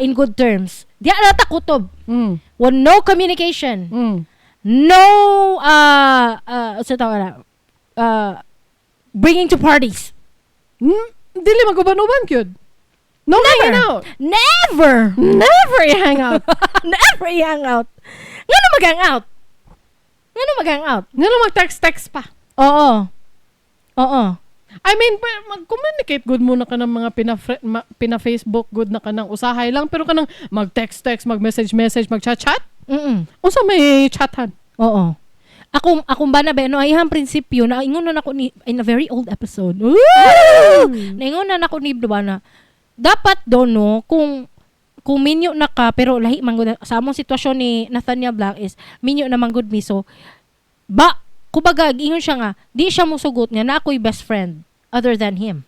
in good terms. Di na ta kutob. Well, no communication. No sa tawag na, bringing to parties. Dili maguban-uban gyud. No hanging out. Never. Never i-hang out. Never i-hang out. Ngano mag-hang out? Ngano mag-hang out? Ngano mag-text-text pa? Oo. Oo. I mean, mag-communicate good muna ka ng mga pina-Facebook good na ka ng usahay lang pero kanang mag-text-text, mag-message-message, mag-chat-chat. Unsa may chatan? Oo. Ako akong bana ba no ay ang prinsipyo na ingon na nako ni in a very old episode. Woo! Naingon na nako ni diba na dapat do no kung minyo na ka pero lahi man gud sa among sitwasyon ni Nathaniel Black is minyo na man gud mi, so ba kumbaga ingon siya nga di siya mosugot nga na ako'y best friend other than him.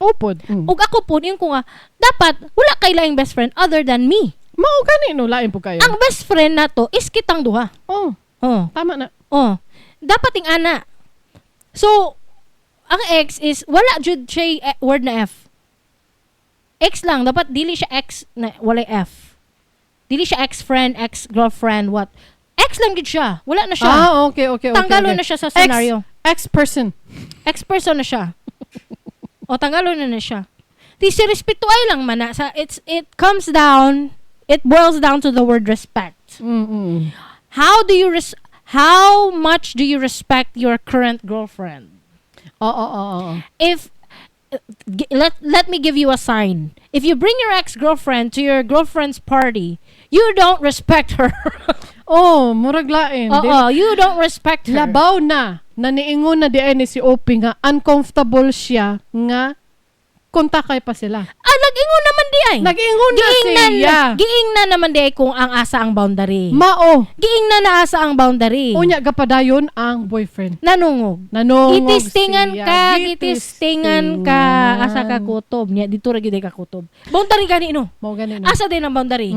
Opod. Ug ako po ingon ko nga dapat wala kay laing best friend other than me. Mao gani no, lain po kayo. Ang best friend nato is kitang duha. Oh, Oh. tama na. Oh, dapat ing ana. So, ang ex is wala jud siya word na F. Ex lang dapat dili siya ex na walay F. Dili siya ex-friend, ex-girlfriend, what. Ex lang gid siya. Wala na siya. Ah, okay. Tanggalon na siya sa scenario. Ex-person. Ex-person na siya. O tanggalon na na siya. Di si respeto ay lang man na. Sa it comes down, it boils down to the word respect. How much do you respect your current girlfriend? Oo. If let me give you a sign. If you bring your ex-girlfriend to your girlfriend's party, you don't respect her. Oh, murag lain. Oo, you don't respect her. Labaw na na niingon na di ay ni si OP nga uncomfortable siya nga kontakay pa sila. Ah, nag-ingon naman di ay. Nag-ingon na Giingnan siya. Giingnan naman di ay kung ang asa ang boundary. Mao. Giingnan na asa ang boundary. Unya gapadayon ang boyfriend. Nanungog. Nanungog Gitistingan siya. ka, gitistingan ka, asa ka kutob. Nya dito ra gyud ay ka kutob. Boundary gani no. Mao gani no. Asa din ang boundary?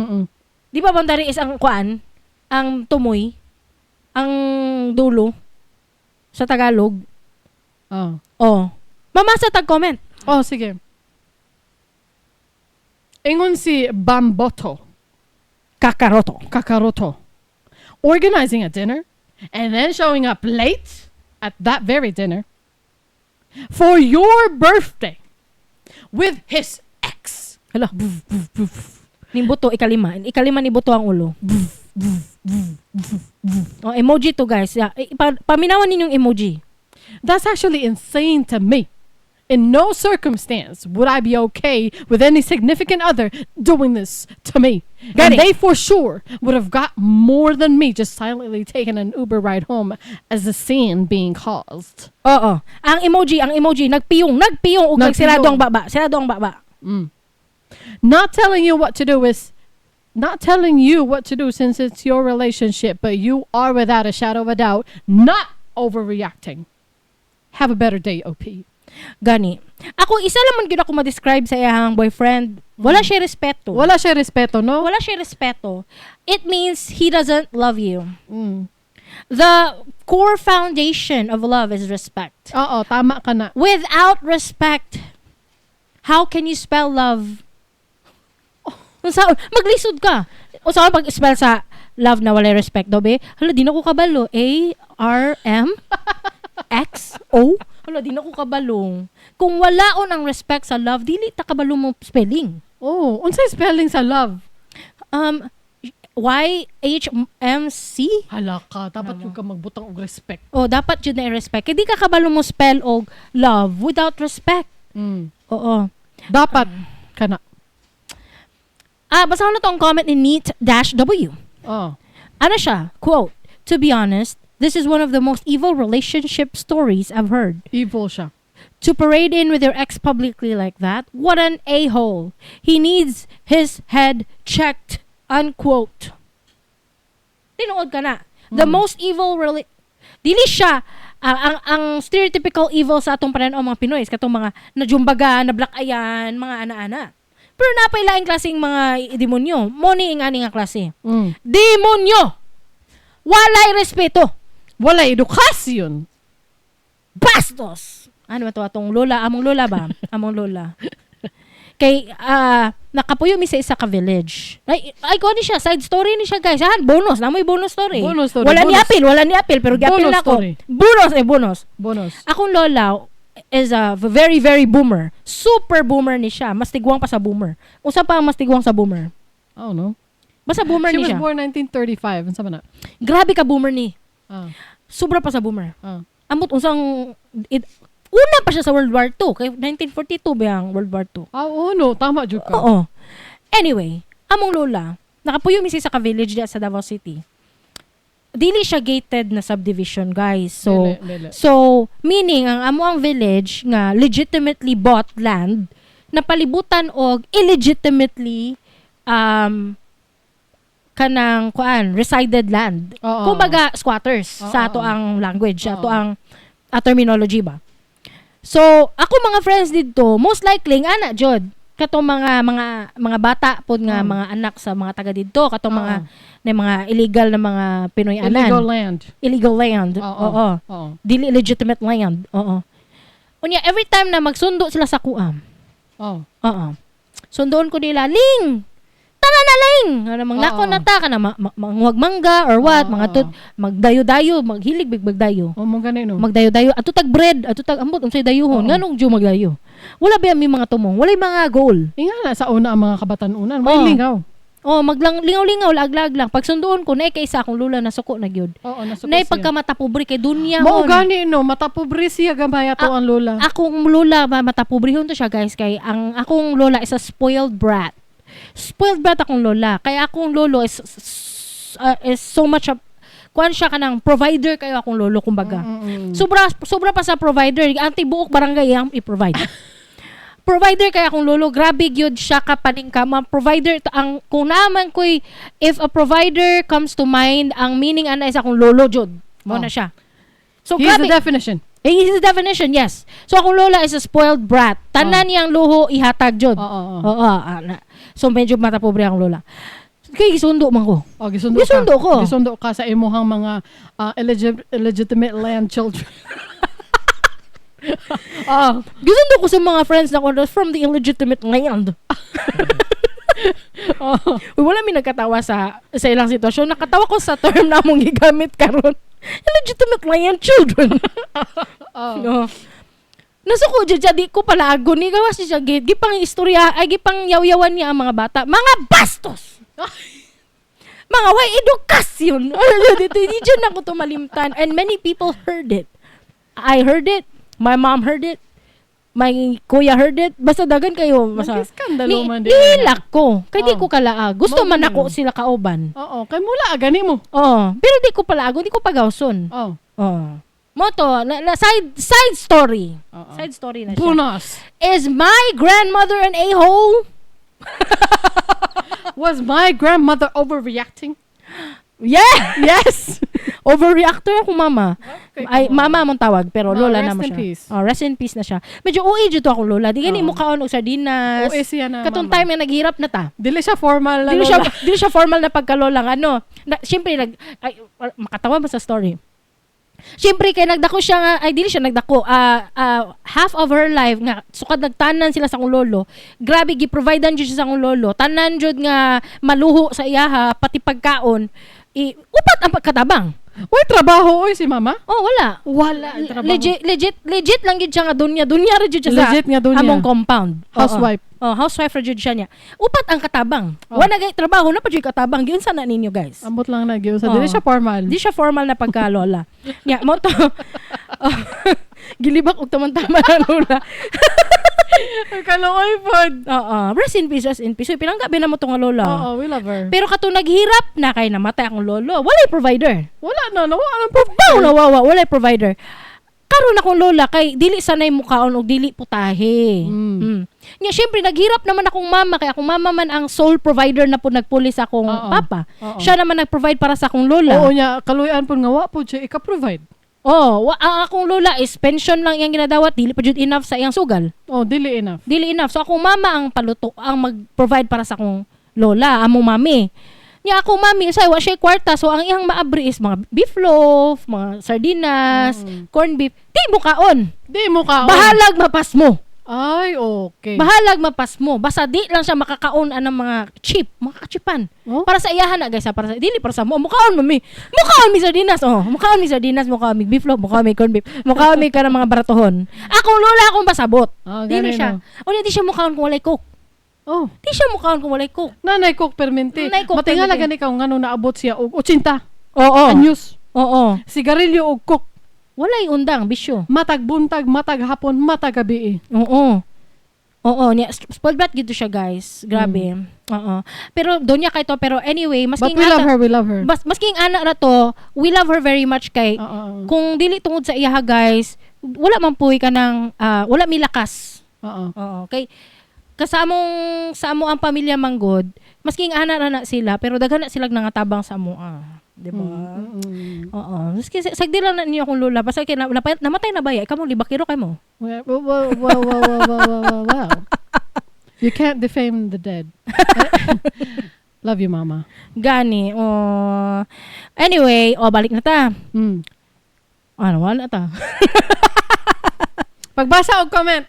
Di ba boundary is ang kuan, ang tumoy, ang dulo sa Tagalog. Oh. Oh. Mamasa tag comment. Oh, sige. Ingon si Bamboto. Kakaroto. Kakaroto. Organizing a dinner and then showing up late at that very dinner for your birthday with his ex. Hala. Ning buto ikalima. Ikalima ni buto ang ulo. Oh, emoji to guys. Yeah. Paminawan ninyong emoji. That's actually insane to me. In no circumstance would I be okay with any significant other doing this to me. Got And it. they for sure would have got more than me just silently taking an Uber ride home as the scene being caused. Oo. Ang emoji nagpiyong, nagpiyong ug Nagpiyong. nagsirado ang baba, sirado ang baba. Not telling you what to do is not telling you what to do since it's your relationship, but you are without a shadow of a doubt not overreacting. Have a better day, OP. Gani. Ako isa lang man gyud ako ma-describe sa iyang boyfriend. Wala siya respeto. Wala siya respeto, no? Wala siya respeto. It means he doesn't love you. The core foundation of love is respect. Oo, tama ka na. Without respect, how can you spell love? Unsa maglisod ka. Unsa pag spell sa love na walay respect do be? Hala, di na ko kabalo. A R M X O. Hala, di na ko kabalo. Kung wala on ang respect sa love, dili ta kabalo mo spelling. Oh, unsay spelling sa love? Y H M C. Hala ka, dapat yung ka magbutang og respect. Oh, dapat jud na i-respect. Kay di ka kabalo mo spell og love without respect. Oo. Dapat kana. Ah, basahon na tong comment ni Neat dash W. Oh. Ano siya? Quote, "To be honest, this is one of the most evil relationship stories I've heard. Evil siya. To parade in with your ex publicly like that, what an a-hole. He needs his head checked." Unquote. Tinuod ka na. The most evil dili siya ang stereotypical evil sa atong pananaw mga Pinoy is katong mga najumbaga, na black ayan, mga ana-ana. Pero napay laing klaseng mga demonyo. Mo ni ing ani nga klase. Demonyo! Walay respeto. Wala edukasyon. Bastos. Ano ba to atong lola? Among lola ba? Among lola. Kay nakapuyo mi sa isa ka village. Ay ay ko ni siya, side story ni siya, guys. Han, bonus, namoy bonus story. Bonus story, Wala ni bonus. apil, wala ni apil pero giapil Bonus na ako. story. Bonus eh bonus. Bonus. Akong lola is a very very boomer. Super boomer ni siya. Mas tiguang pa sa boomer. Usa pa ang mas tiguang sa boomer. I don't know. Basta boomer She ni was siya. born 1935. Unsa man na? Grabe ka boomer ni. Sobra pa sa boomer. Amot unsang una pa siya sa World War II. Kay 1942 ba ang World War II? Ah, oo, no. Tama, jud ka. Oo. Anyway, among lola, nakapuyo mi siya sa ka-village diya sa Davao City. Dili siya gated na subdivision, guys. So, Dili, dili. so meaning ang amo ang village nga legitimately bought land napalibutan og illegitimately kanang kuan resided land. Kumbaga squatters sa ato ang language, sa ato ang terminology ba. So, ako mga friends didto, most likely ana jud katong mga bata pod nga mga anak sa mga taga didto, katong mga na mga illegal na mga Pinoy anan. Illegal land. Illegal land. Oo. Oo. Dili legitimate land. Oo. Unya every time na magsundo sila sa kuam. Oo. Sundoon ko nila, "Ling! Tara na, Ling!" Ano, manglako na ta ka na manguwag mangga or what, mga tut, magdayo-dayo, maghilig big magdayo. Oh, mo gani no. Magdayo-dayo, ato tag bread, ato tag ambot unsay dayuhon, nganong jud magdayo? Wala ba may mga tumong, walay mga goal. Inga na sa una ang mga kabatanunan. May lingaw. Oh, maglang lingaw-lingaw, lag-lag lang. Pag sundoon ko, naay kay isa akong lula na suko na gyud. Oo, nasuko Naay siya. pagkamata pobre kay dunya Mao hon. gani no, mata pobre siya gamay ato ang lola. Akong lola ba mata pobrehon to siya, guys, kay ang akong lola is a spoiled brat. Spoiled brat akong lola. Kaya akong lolo is so much a kuan siya kanang provider kayo akong lolo kumbaga. Sobra sobra pa sa provider, ang tibuok barangay ang i-provide. Provider kaya akong lolo, grabe gyud siya ka paningkama. Provider to ang kung naaman ko'y if a provider comes to mind, ang meaning ana is akong lolo jud. Mo na siya. So Here's grabe the definition. Eh, he's the definition, yes. So akong lola is a spoiled brat. Tanan niyang luho ihatag jud. Oo, oo. Oo, na. So medyo mata pobre ang lola. Kay gisundo man ko. Oh, gisundo, Gisundo ka. ko. Gisundo ka sa imuhang mga illegitimate land children. Gisundo ko sa mga friends na ko from the illegitimate land. Uy, wala mi nagkatawa sa ilang sitwasyon. Nakatawa ko sa term na among gigamit karon. Illegitimate land children. No. Nasuko jud siya, di ko palaago ni gawas siya gate. Gipang istorya, ay gipang yaw-yawan niya ang mga bata. Mga bastos. Mga way edukasyon. Ano dito, di jud nako to malimtan. And many people heard it. I heard it. My mom heard it. My kuya heard it. Basta dagan kayo. Basta, Nag-iskandalo ni, man di. nihilak ko. Kay di ko kalaag. Gusto Mao man man ako yun. sila kauban. Oo, kay mula gani mo. Oo. Pero di ko palaago, di ko pagawson. Oo. Mo to, na side story. Side story na siya. Bonus. Is my grandmother an a-hole? Was my grandmother overreacting? Yeah! Yes. Overreactor ako, mama. Okay, Ay, come on. mama among tawag, pero lola rest na mo in siya. peace. Oh, rest in peace na siya. Medyo OA jud to akong lola. Di gani mo kaon og sardinas. OA siya na, Katong mama. time nga naghirap na ta. Dili siya formal na Dili siya lola. dili siya formal na pagkalola nga, ano. Na, syempre nag ay, makatawa ba sa story. Syempre kay nagdako siya nga ay dili siya nagdako. Half of her life nga sukad nagtanan sila sa akong lolo. Grabe gi-providean jud siya sa akong lolo. Tanan jud nga maluho sa iyaha pati pagkaon. Upat ang pagkatabang. Uy, trabaho oy si mama. Oh, wala. Wala trabaho. Legit legit legit lang gid siya nga dunya. Dunya ra jud siya sa Legit nga dunya. among compound. Oo. Housewife. Oh, housewife ra jud siya niya. Upat ang katabang. Oh. Wala gay trabaho na pa jud katabang. Giunsa na ninyo, guys? Ambot lang na gyud. Sa Oo. dili siya formal. Di siya formal na pagkalola. Nya, mo to. Oh, gilibak og taman-tama na lola. Kaluoy pod. Oo. Rest in peace, rest in peace. Uy, pinangga na mo to nga lola. Oo, we love her. Pero katong naghirap na kay namatay akong lolo, walay provider. Wala na, nawala ng Bow nawawa, walay provider. Karon akong lola kay dili sanay mukaon og dili putahe. Nya syempre naghirap naman akong mama kay akong mama man ang sole provider na po nagpuli sa akong papa. Siya naman nag-provide para sa akong lola. Oo niya, kaluyan pod nga wa pod siya ika-provide. Oh, ang akong lola is pension lang iyang ginadawat, dili pa jud enough sa iyang sugal. Oh, dili enough. Dili enough. So akong mama ang paluto, ang mag-provide para sa akong lola, among mami. Nya ako mami, usay wa siya kwarta, so ang iyang maabri is mga beef loaf, mga sardinas, corned beef. Di mo kaon. Di mo kaon. Bahalag mapasmo. Ay, okay. Bahalag mapasmo. Basta di lang siya makakaon anang mga cheap, mga kachipan. Oh? Para sa iyahan na guys, ha? Para sa dili para sa mo. Mukaon mami. Mukaon mi sardinas. Oh, mukaon mi sardinas, mukaon mi beef loaf, mukaon mi corned beef, mukaon mi kanang mga baratohon. Akong lola akong pasabot. Ah, Dili ganun, siya. Unya di siya mukaon kung walay coke. Oh. Di siya mukaon kung walay coke. Nanay coke permente. Nanay coke Matingala permente. gani ka kung ngano naabot siya og 80. Oo. Anyos. Oo. Sigarilyo og coke. Walay undang bisyo. Matag buntag, matag hapon, matag gabi. Oo. Oo, niya spoiled brat gito siya, guys. Grabe. Oo. Pero donya kay to, pero anyway, But maski we love her, we love her. maski ang anak na to, we love her very much kay Oo, oo. kung dili tungod sa iyaha guys, wala man puy ka ng wala mi lakas. Oo. Oo, kay kasamong sa amo ang pamilya manggod, maski ang anak ra na sila, pero daghan na silang nangatabang sa amo ah. Di ba? Oo. Maski sagdi lang na niyo akong lola, basta kay namatay na ba ya? Ikaw mo libakiro kay mo. Well, well, well, well, well, well, well, well, well. You can't defame the dead. Love you, mama. Gani. Oh. Anyway, oh balik na ta. Ano, wala ta. Pagbasa og comment.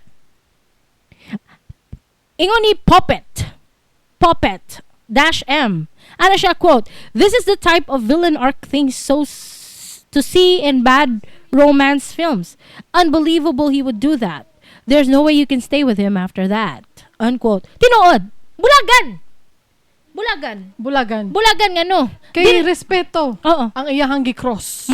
Ingon ni Poppet. Poppet dash M. Ano siya, quote, "This is the type of villain arc thing so to see in bad romance films. Unbelievable he would do that. There's no way you can stay with him after that." Unquote. Tinuod. Bulagan. Bulagan. Bulagan. Bulagan nga no. Kay respeto Oo. ang iyahang gi-cross.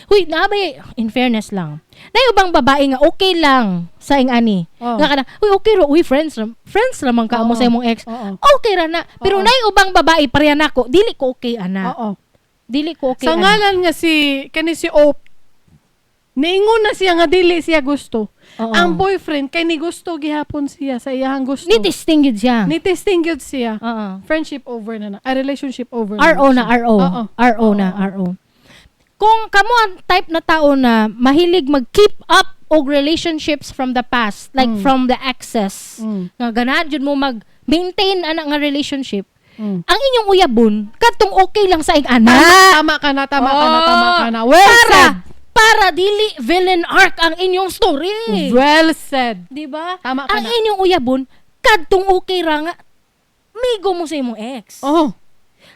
Huy, naabay, in fairness lang. Nayo bang babae nga okay lang sa ing ani? Oo. Nga kana, uy, okay ro, uy, friends, friends ramang ka mo Oo. sa imong ex. Oo. Okay ra na. Pero Oo. nayo bang babae pareha nako, dili ko okay ana. Oo. Dili ko okay Sa ana. ngalan nga si kani si Op, niingon na siya nga dili siya gusto. Oo. Ang boyfriend kay ni gusto gihapon siya sa iyahang gusto. Ni testing gyud siya. Ni testing gyud siya. Oo. Friendship over na na. A relationship over na. RO na, RO. Oo. RO na, RO. Kung kamo ang type na tao na mahilig mag-keep up og relationships from the past, like from the exes, nga ganahan jud mo mag-maintain ana nga relationship, ang inyong uyabon, kadtong okay lang sa ing ana. Tama, tama ka na, tama ka na, tama ka na. Well para, said. Para dili villain arc ang inyong story. Well said. Di ba? Tama ka Ang na. inyong uyabon, kadtong okay ra nga, migo mo sa imong ex. Oh.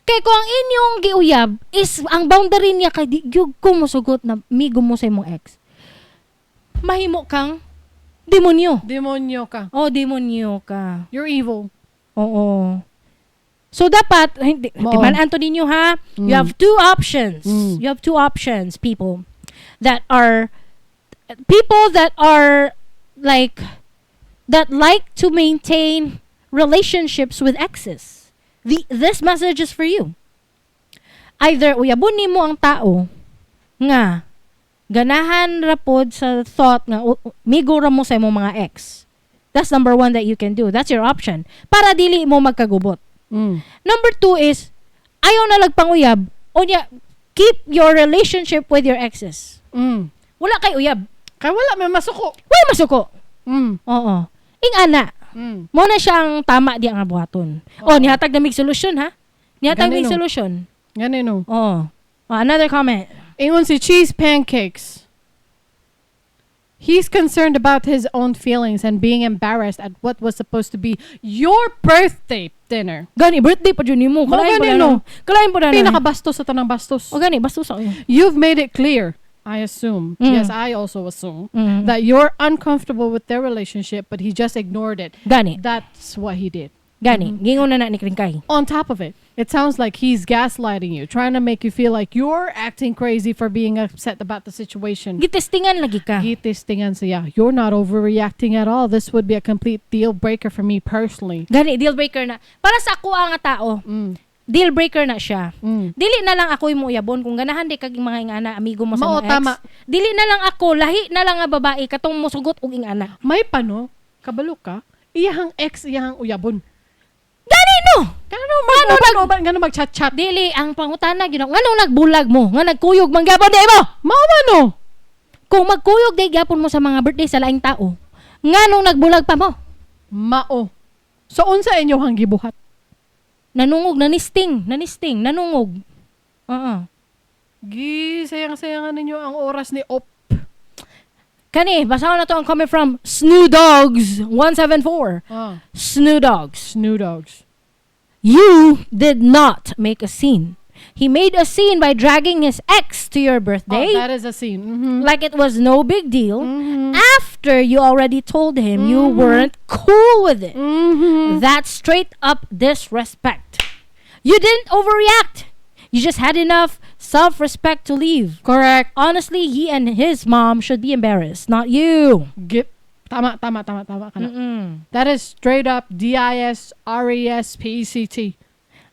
Kay kung ang inyong giuyab is ang boundary niya kay di gyud ko mosugot na migo mo sa imong ex. Mahimo kang demonyo. Demonyo ka. Oh, demonyo ka. You're evil. Oo. So dapat hindi Mao. di man Anto ninyo ha. You have two options. Mm. You have two options, people that are people that are like that like to maintain relationships with exes. This message is for you. Either uyabon nimo ang tao nga ganahan ra pod sa thought nga migo ra mo sa imong mga ex. That's number one that you can do. That's your option. Para dili mo magkagubot. Number two is, ayaw na lagpanguyab, unya, keep your relationship with your exes. Wala kay uyab. Kay wala may masuko. Wala masuko. Oo. Ing ana, mo na siyang tama di ang buhaton. Oh, nihatag na mig solusyon ha. Nihatag mig Ganino. solusyon. Ganino. Oo. Oh, another comment. Ingon si Cheese Pancakes. He's concerned about his own feelings and being embarrassed at what was supposed to be your birthday dinner. Gani, birthday pa jud nimo. Mao Kalain pa gani, na. no? Kalain pa na. Pinakabastos sa tanang bastos. O gani, bastos ako. You've made it clear, I assume. Yes, I also assume that you're uncomfortable with their relationship, but he just ignored it. Gani. That's what he did. Gani, gingon na na ni Kringkay. On top of it, it sounds like he's gaslighting you, trying to make you feel like you're acting crazy for being upset about the situation. Gitestingan lagi ka. Gitestingan siya. You're not overreacting at all. This would be a complete deal breaker for me personally. Gani, deal breaker na. Para sa ako ang tao, deal breaker na siya. Dili na lang ako imong uyabon kung ganahan di kag mga ingana amigo mo sa Mao, mga ex. tama. Dili na lang ako, lahi na lang nga babae katong mosugot og ingana. May pano, kabalo ka, iyahang ex, iyahang uyabon. Gani no. Kano mag uban ngano mag-chat-chat. Dili ang pangutana gyud nganong nagbulag mo, nga nagkuyog man gyapon di mo. Mao man no. Kung magkuyog di gyapon mo sa mga birthday sa laing tao, nganong nagbulag pa mo? Mao. So unsa inyo hang gibuhat? Nanungog, nanisting, nanisting, nanungog. Oo. Gi, sayang-sayangan ninyo ang oras ni Op. Kani, basahon na to ang comment from Snoo Dogs 174. Ah. Snoo Dogs. Snoo Dogs. You did not make a scene. He made a scene by dragging his ex to your birthday. Oh, that is a scene. Like it was no big deal after you already told him you weren't cool with it. That's straight up disrespect. You didn't overreact. You just had enough self-respect to leave. Correct. Honestly, he and his mom should be embarrassed, not you. Gip. Tama, tama, tama, tama ka na. That is straight up disrespect.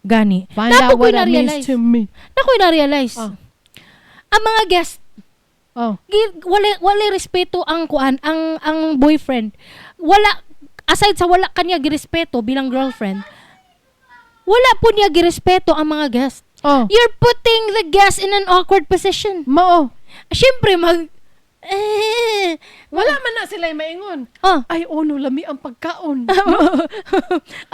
Gani. Find out Napo what ko'y that means na-realize. to me. Nako'y na-realize. Oh. Ang mga guest, Oh. wala respeto ang kuan, ang boyfriend. Wala, aside sa wala kanya girespeto bilang girlfriend, wala po niya girespeto ang mga guest. Oh. You're putting the guest in an awkward position. Mao. Siyempre, mag... Eh, Wala man na sila maingon. oh. Ay, oh no, lami ang pagkaon.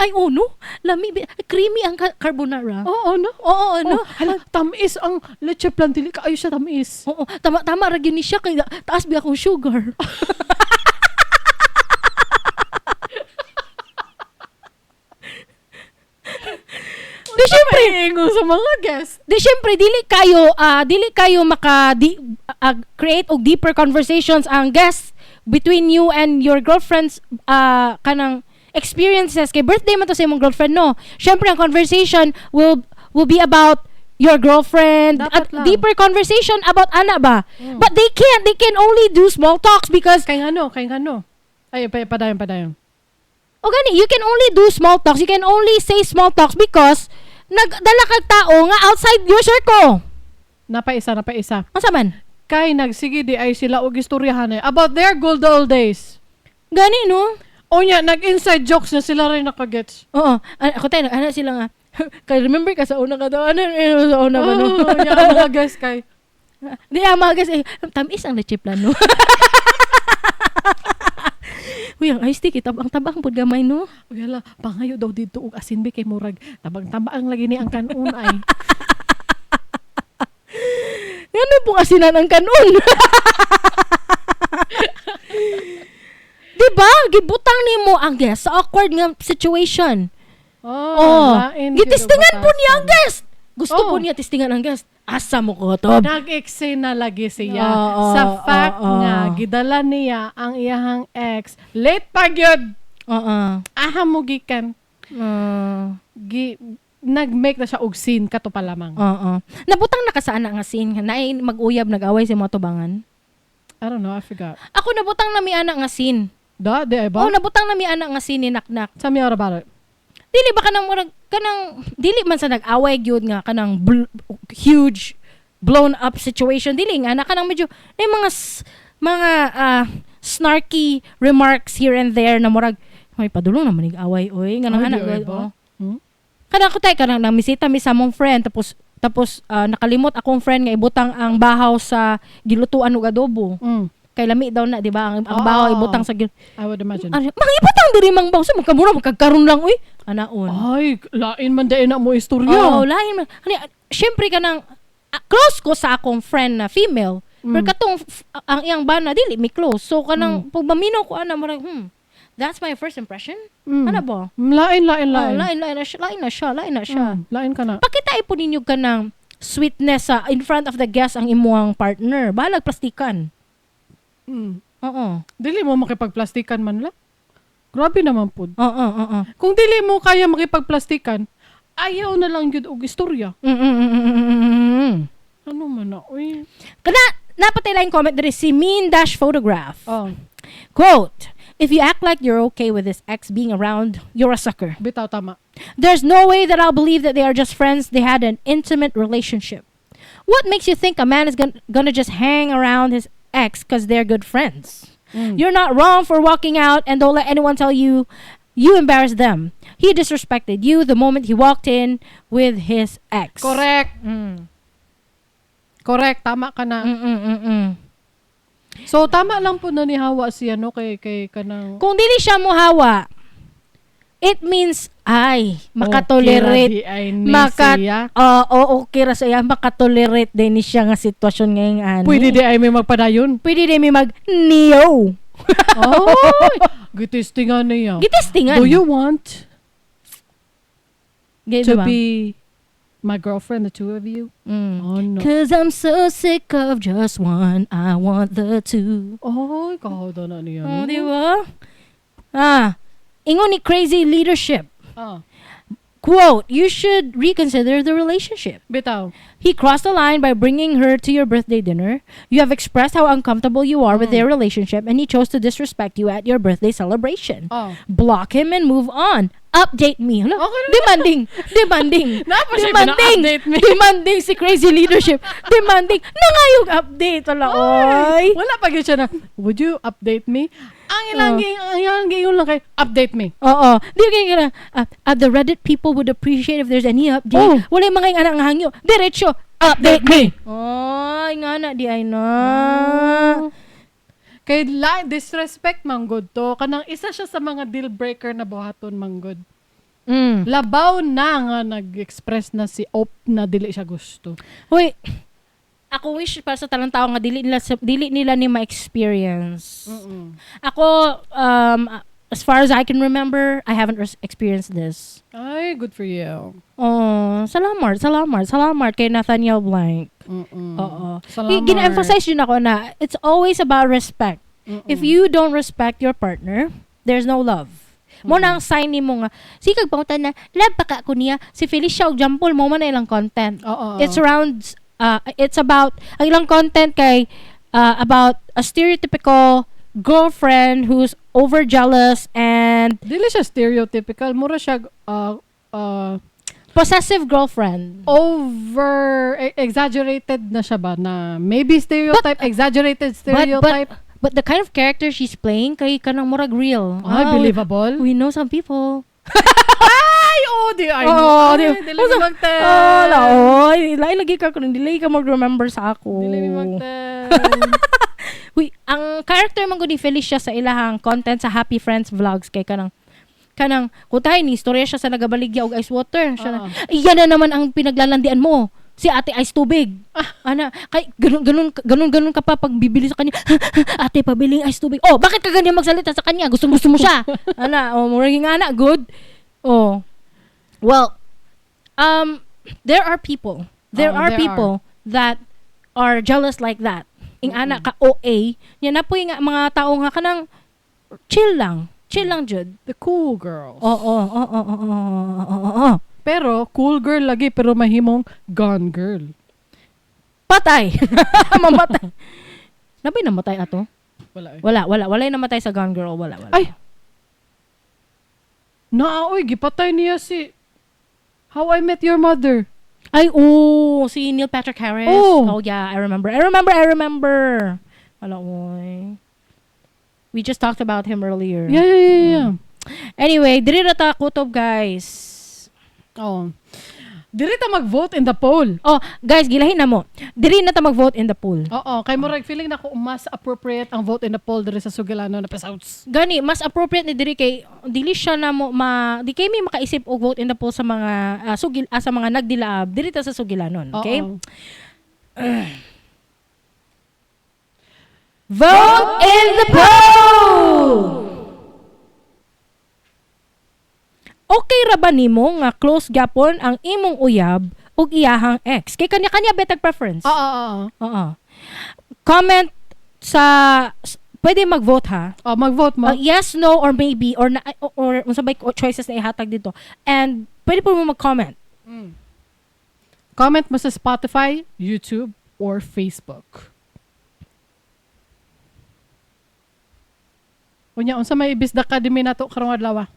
Ay, oh no. Lami, creamy ang carbonara. Oo, no? Oo, no. Oh, hala, tamis ang leche flan. Dili kaayo siya tamis. Oo, tama tama ra gyud ni siya kay taas biya akong sugar. Di syempre, Maingon sa mga guests. di syempre dili kayo maka di, create og deeper conversations ang guests between you and your girlfriend's kanang experiences kay birthday man to sa imong girlfriend, no? Syempre ang conversation will be about your girlfriend Dapat at lang. Deeper conversation about ana ba, but they can't, they can only do small talks because Kay ngano, kay ngano. Ay, padayon, padayon. O gani, you can only do small talks, you can only say small talks because nagdala kag tao nga outside your circle. Napaisa, napaisa. Unsa man? Kay nagsige di ay sila og istoryahan eh about their good old days. Gani, no? O nya, nag-inside jokes na sila rin nakagets. Oo. Ako tayo, ano sila nga. Kay remember ka sa una ka daw. Ano, ano sa una ba, no? Oh, nya, ang mga guests kay. Di, ang mga guys, eh, tamis ang leche flan, no? Uy, ang iced tea, kita, ang tabang pud gamay, no? Uy, hala, pangayo daw dito og asin bi kay murag tabang-tabang lagi ni ang kanon ay. Ano pong asinan ang kanon? Diba? Gibutang nimo ang guest sa awkward nga situation. Oh, Oh, lain gyud og gitistingan po niya ang batasan. guest. Gusto Oh. po niya tistingan ang guest. Asa mo ko to? Nag-eksena lagi siya Oo, sa fact oo. nga gidala niya ang iyahang ex. Late pa gyud. Oo. Aha mo gikan. Gi nag-make na siya og scene kato pa lamang. Oo. Nabutang na ka sa ana nga scene nga naay mag-uyab nag-away sa mga tubangan. I don't know, I forgot. Ako, nabutang na mi ana nga scene. Da, di ay ba? Oh, nabutang na mi ana nga scene ni Naknak. Tell me all about it. Dili ba kanang murag kanang dili man sa nag-away gyud nga kanang huge blown up situation, dili nga na kanang medyo may mga snarky remarks here and there na murag may padulong naman nig away oy nga nang Ay, ana di ay gyud, ba? oh. Hmm? Kanang ko tay kanang namisita mi sa among friend, tapos nakalimot akong friend nga ibutang ang bahaw sa gilutuan og adobo kay lami daw na, di ba, ang Oo. bahaw ibutang sa gil I would imagine. Ano, mga ibutang diri mang bahaw sa magkamura magkagkaron lang uy anaon. Ay, lain man dahil na mo istorya. Oo, lain man. Ano, syempre kanang close ko sa akong friend na female. Pero katong ang iyang bana dili mi close. So kanang pag maminaw ko ana murag that's my first impression. Ano ba? Lain, lain, Oh, lain. lain lain na siya, lain na siya, lain na siya. Lain ka na. Pakita po ninyo kanang sweetness sa in front of the guest ang imuang partner. Balag plastikan. Oo. Dili mo makipagplastikan man lang. Grabe naman pud. Oo, oo. Kung dili mo kaya makipagplastikan, ayaw na lang gyud og istorya. Ano man na, uy. Kana napatay lang yung comment diri si mean dash photograph. Oh, Quote, "If you act like you're okay with this ex being around, you're a sucker. Bitaw, tama. There's no way that I'll believe that they are just friends. They had an intimate relationship. What makes you think a man is gonna just hang around his ex because they're good friends? You're not wrong for walking out, and don't let anyone tell you you embarrassed them. He disrespected you the moment he walked in with his ex." Correct. Correct, tama ka na. So tama lang po na nihawa siya, no, kay kanang Kung dili siya muhawa, It means, ay, makatolerate. Okay ra di ay ni siya. Oo, okay ra siya. Makatolerate din ni siya nga sitwasyon ngayong ani. Pwede di ay may magpadayon. Pwede din may mag-neo. Oy, gitestingan niya. Gitestingan. Do you want Gay, to diba? be my girlfriend, the two of you? Oh, no. 'Cause I'm so sick of just one, I want the two. Oy, kahoda na niya. Oh, No? di ba? Ah, ingon ni Crazy Leadership. Quote, "You should reconsider the relationship. Bitaw. He crossed the line by bringing her to your birthday dinner. You have expressed how uncomfortable you are with their relationship, and he chose to disrespect you at your birthday celebration. Block him and move on. Update me." Hala, Okay na. demanding. Demanding. Naa pa siya Demanding. pina-update me. Demanding si Crazy Leadership. Demanding. Nangayog update. Wala, oy. Wala pa gyud siya na, "Would you update me?" Ang ilang ang ilang giingon lang kay, "Update me." Oo. Di kay kana, the Reddit people would appreciate if there's any update. Oh. Wala yung mga yung anak nga hangyo. Diretso. Update me. Oy, nga na di ay na. Kay la disrespect manggod to, kanang isa siya sa mga deal breaker na buhaton manggod. Labaw na nga nag-express na si Op na dili siya gusto. Hoy, ako wish para sa talang tao nga dili nila ni ma-experience. Ako, as far as I can remember, I haven't experienced this. Ay, good for you. Oh, salamat, salamat, salamat kay Nathaniel Blank. Oo. Salamat. Gina-emphasize yun ako na it's always about respect. If you don't respect your partner, there's no love. Mo na ang sign nimo nga sikag pangutan na love pa ka ko niya si Felicia og Jampol mo man na ilang content. Oo. It's around it's about ang ilang content kay about a stereotypical girlfriend who's over jealous and Dili siya stereotypical, mura siya possessive girlfriend. Over exaggerated na siya ba na maybe stereotype, exaggerated stereotype. But the kind of character she's playing kay kanang murag real. Ay, Ah, believable. We know some people. Ay, oh, di ay. Oo, Ay, di- dili mi magtell. Oh, la, oy, lain lagi ka kung dili ka mag-remember sa ako. Dili mi magtell. Uy, ang character man gud ni Felicia sa ilahang content sa Happy Friends Vlogs kay kanang kutay ni istorya siya sa nagabaligya og ice water siya na, "Iyan na naman ang pinaglalandian mo si Ate Ice tubig." Ana kay ganun ganun ganun ganun ka pa pag bibili sa kanya, "Ate, pabiling ice tubig." "Oh, bakit ka ganyan magsalita sa kanya? Gusto gusto mo siya." Ana, oh, murag nga ana good. Oh, well, there are people there Oo, are there people that are jealous like that, ing ana ka OA nya na poy nga mga tao nga kanang chill lang, chill lang jud. The cool girls. Oo. Pero cool girl lagi pero mahimong gone girl. Patay. Mamatay. Nabay namatay ato? Wala eh. Wala, wala. Wala'y namatay sa Gone Girl. Wala, wala. Ay! Naa, oy, gipatay niya si How I Met Your Mother. Ay, oh, si Neil Patrick Harris. Oh. Oh, yeah, I remember. I remember, I remember. Wala, oy. We just talked about him earlier. Yeah. Anyway, diri ra ta kutob, guys. Oh. Diri ta mag-vote in the poll. Oh, guys, gilahin na mo. Diri na ta mag-vote in the poll. Oo, kay murag feeling na ko mas appropriate ang vote in the poll diri sa Sugilano na episodes. Gani, mas appropriate ni diri kay dili siya na mo ma di kay may makaisip og vote in the poll sa mga sa mga nagdilaab diri ta sa Sugilanon, okay? Oo. Vote in the poll. Okay ra ba nimo nga close gyapon ang imong uyab ug iyahang ex? Kay kanya-kanya betag preference. Oo. Oo. Comment sa pwede mag-vote ha. Oh, mag-vote mo. Yes, no, or maybe, or na, or unsa bay choices na ihatag dito. And pwede po mo mag-comment. Comment mo sa Spotify, YouTube, or Facebook. Unya, unsa may Bisda Academy nato karong adlaw?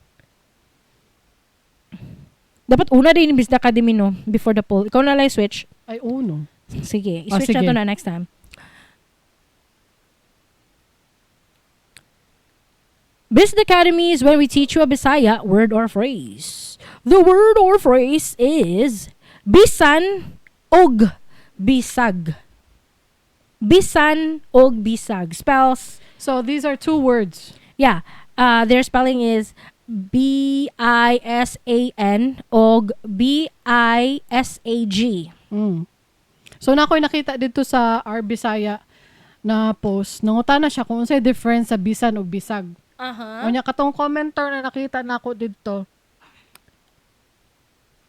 Dapat una din yung Bisda Academy, no, before the poll. Ikaw na lang switch. Ay, uno. Sige, Ah, i-switch sige. na to na next time. Bisda Academy is when we teach you a Bisaya word or phrase. The word or phrase is bisan og bisag. Bisan og bisag. Spells So, these are two words. Yeah. Their spelling is Bisan og Bisag. So na ako'y nakita dito sa R Bisaya na post, nangutana siya kung unsay difference sa bisan ug bisag. Unya katong commenter na nakita nako didto.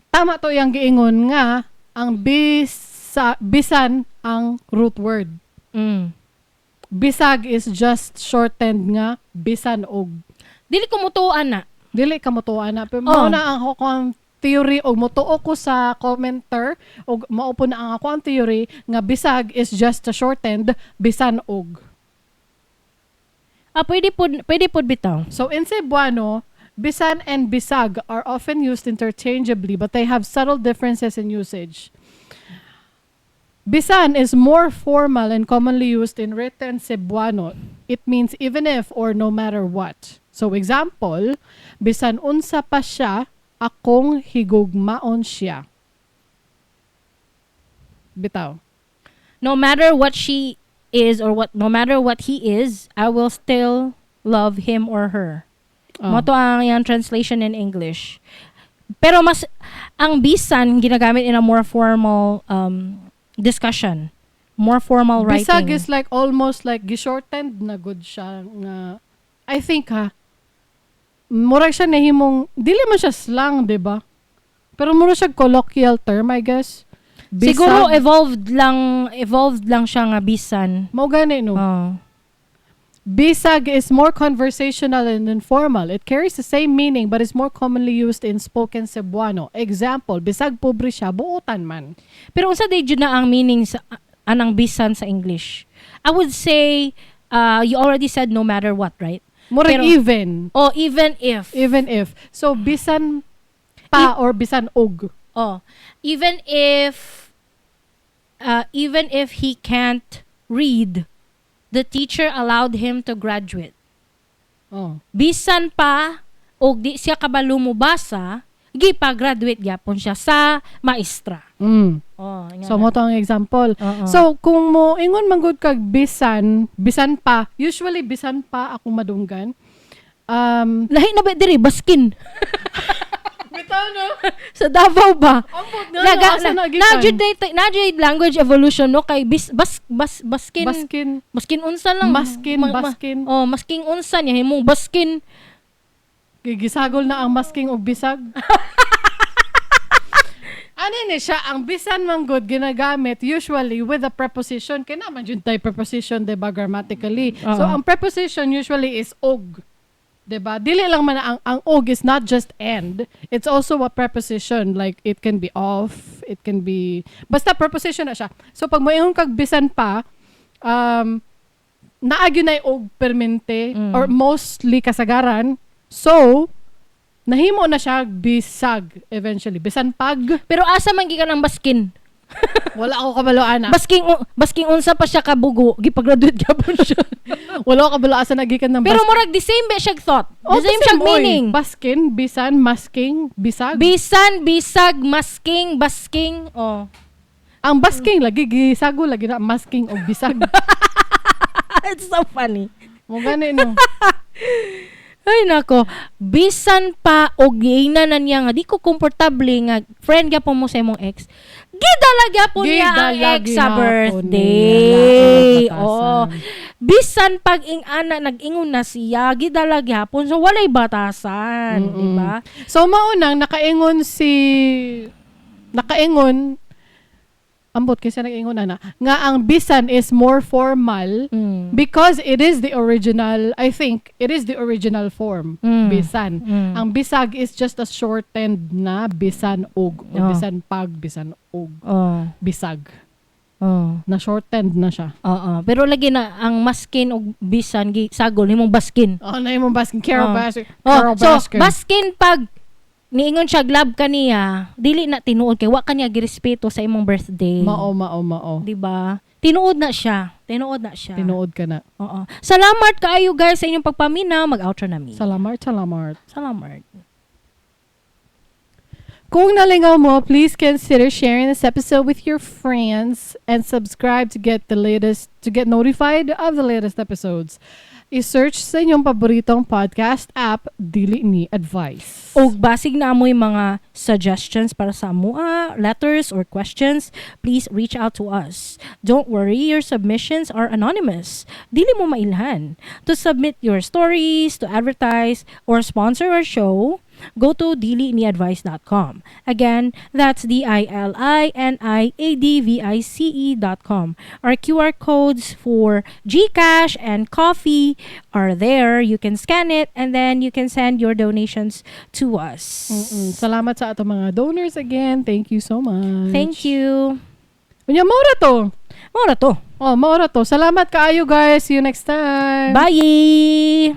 Tama to iyang giingon nga ang bisan ang root word. Bisag is just shortened nga bisan og. Dili ko mutuan na. Dili ka motuo na. Pero mao na ang ako ang theory og motuo ko sa commenter og mao po na ang ako ang theory nga bisag is just a shortened bisan og. Ah, pwede pod bitaw. So in Cebuano, bisan and bisag are often used interchangeably, but they have subtle differences in usage. Bisan is more formal and commonly used in written Cebuano. It means even if or no matter what. So example, bisan unsa pa siya, akong higugmaon siya. Bitaw. No matter what she is or what no matter what he is, I will still love him or her. Oh. Mao to ang iyang translation in English. Pero mas ang bisan ginagamit in a more formal discussion. More formal writing. Bisag is like almost like gishortened na good siya nga I think ha, murag siya nahimong dili man siya slang, di ba? Pero murag siya colloquial term, I guess. Bisag, Siguro evolved lang siya nga bisan. Mao gani, no? Oh. Bisag is more conversational and informal. It carries the same meaning but is more commonly used in spoken Cebuano. Example, bisag pobre siya, buotan man. Pero unsa day jud na ang meaning sa anang bisan sa English? I would say you already said no matter what, right? Murag even. Oh, even if. Even if. So bisan pa or bisan og. Oh, even if he can't read, the teacher allowed him to graduate. Oh. Bisan pa og di siya kabalo mo basa, gipa-graduate gyapon siya sa maestra. Oh, nga So na. mao to ang example. Oo. So kung mo ingon man gud kag bisan, bisan pa, usually bisan pa akong madunggan. Lahi na ba diri baskin? Bitaw, no. Sa Davao ba? Ambot nga Naga, asa na, na gikan? na, na, language evolution, no, kay bis, bas bas baskin Baskin, baskin unsa lang. Maskin, baskin. Oh, masking unsa niya himong baskin. Gigisagol na ang masking og bisag. Ano ni siya, ang bisan man gud ginagamit usually with a preposition. Kaya naman yun tayo preposition, 'di ba, grammatically. So, Oo. ang preposition usually is og. 'Di ba? Dili lang man ang og is not just and. It's also a preposition. Like, it can be of, it can be, basta preposition na siya. So, pag moingon kag bisan pa, naa gyud na og permente or mostly kasagaran. So, nahimo na siya bisag eventually. Bisan pag, Pero asa man gikan ang baskin? Wala ako kabalo ana. Basking unsa pa siya kabugo, gipa-graduate gyapon siya. Wala ako kabalo asa nagikan ng Pero murag the same ba siya thought. Oh, The same siya oy. meaning. Baskin, bisan, masking, bisag. Bisan, bisag, masking, basking. Oh. Ang basking lagi gisago lagi na masking og bisag. It's so funny. Mo gani, no? Ay nako, bisan pa og giingnan na niya nga di ko komportable nga friend gyapon mo sa imong ex. Gidala gyapon niya ang Gidala ex sa gyapon birthday. niya na Oh. batasan. Bisan pag ing-ana nag-ingon na siya, gidala gyapon. So walay batasan, di ba? So maunang nakaingon ambot kasi nag-ingon na nga ang bisan is more formal because it is the original, I think it is the original form, bisan. Ang bisag is just a shortened na bisan og o bisan pag, bisan og, bisag na shortened na siya. Oo. Pero lagi na ang maskin og bisan gi sagol himong baskin. Oh, na imong baskin, Carol Baskin. Oh, Carol so Baskin. baskin pag niingon siya love kaniya, dili na tinuod kay wa kaniya girespeto sa imong birthday. Mao, mao, mao. Di ba? Tinuod na siya. Tinuod na siya. Tinuod ka na. Oo. Salamat kaayo guys sa inyong pagpaminaw. Mag-outro na mi. Salamat, salamat. Salamat. Kung nalingaw mo, please consider sharing this episode with your friends and subscribe to get notified of the latest episodes. I-search sa inyong paboritong podcast app, Dili Ni Advice. Og basig naa moy mga suggestions para sa amoa, letters or questions, please reach out to us. Don't worry, your submissions are anonymous. Dili mo mailhan. To submit your stories, to advertise, or sponsor our show, go to diliniadvice.com. Again, that's diliniadvice.com. Our QR codes for GCash and Ko-fi are there. You can scan it and then you can send your donations to us. Salamat sa ato mga donors again. Thank you so much. Thank you. Unya, mao ra to. Mao ra to. Oh, mao ra to. Salamat kaayo, guys. See you next time. Bye!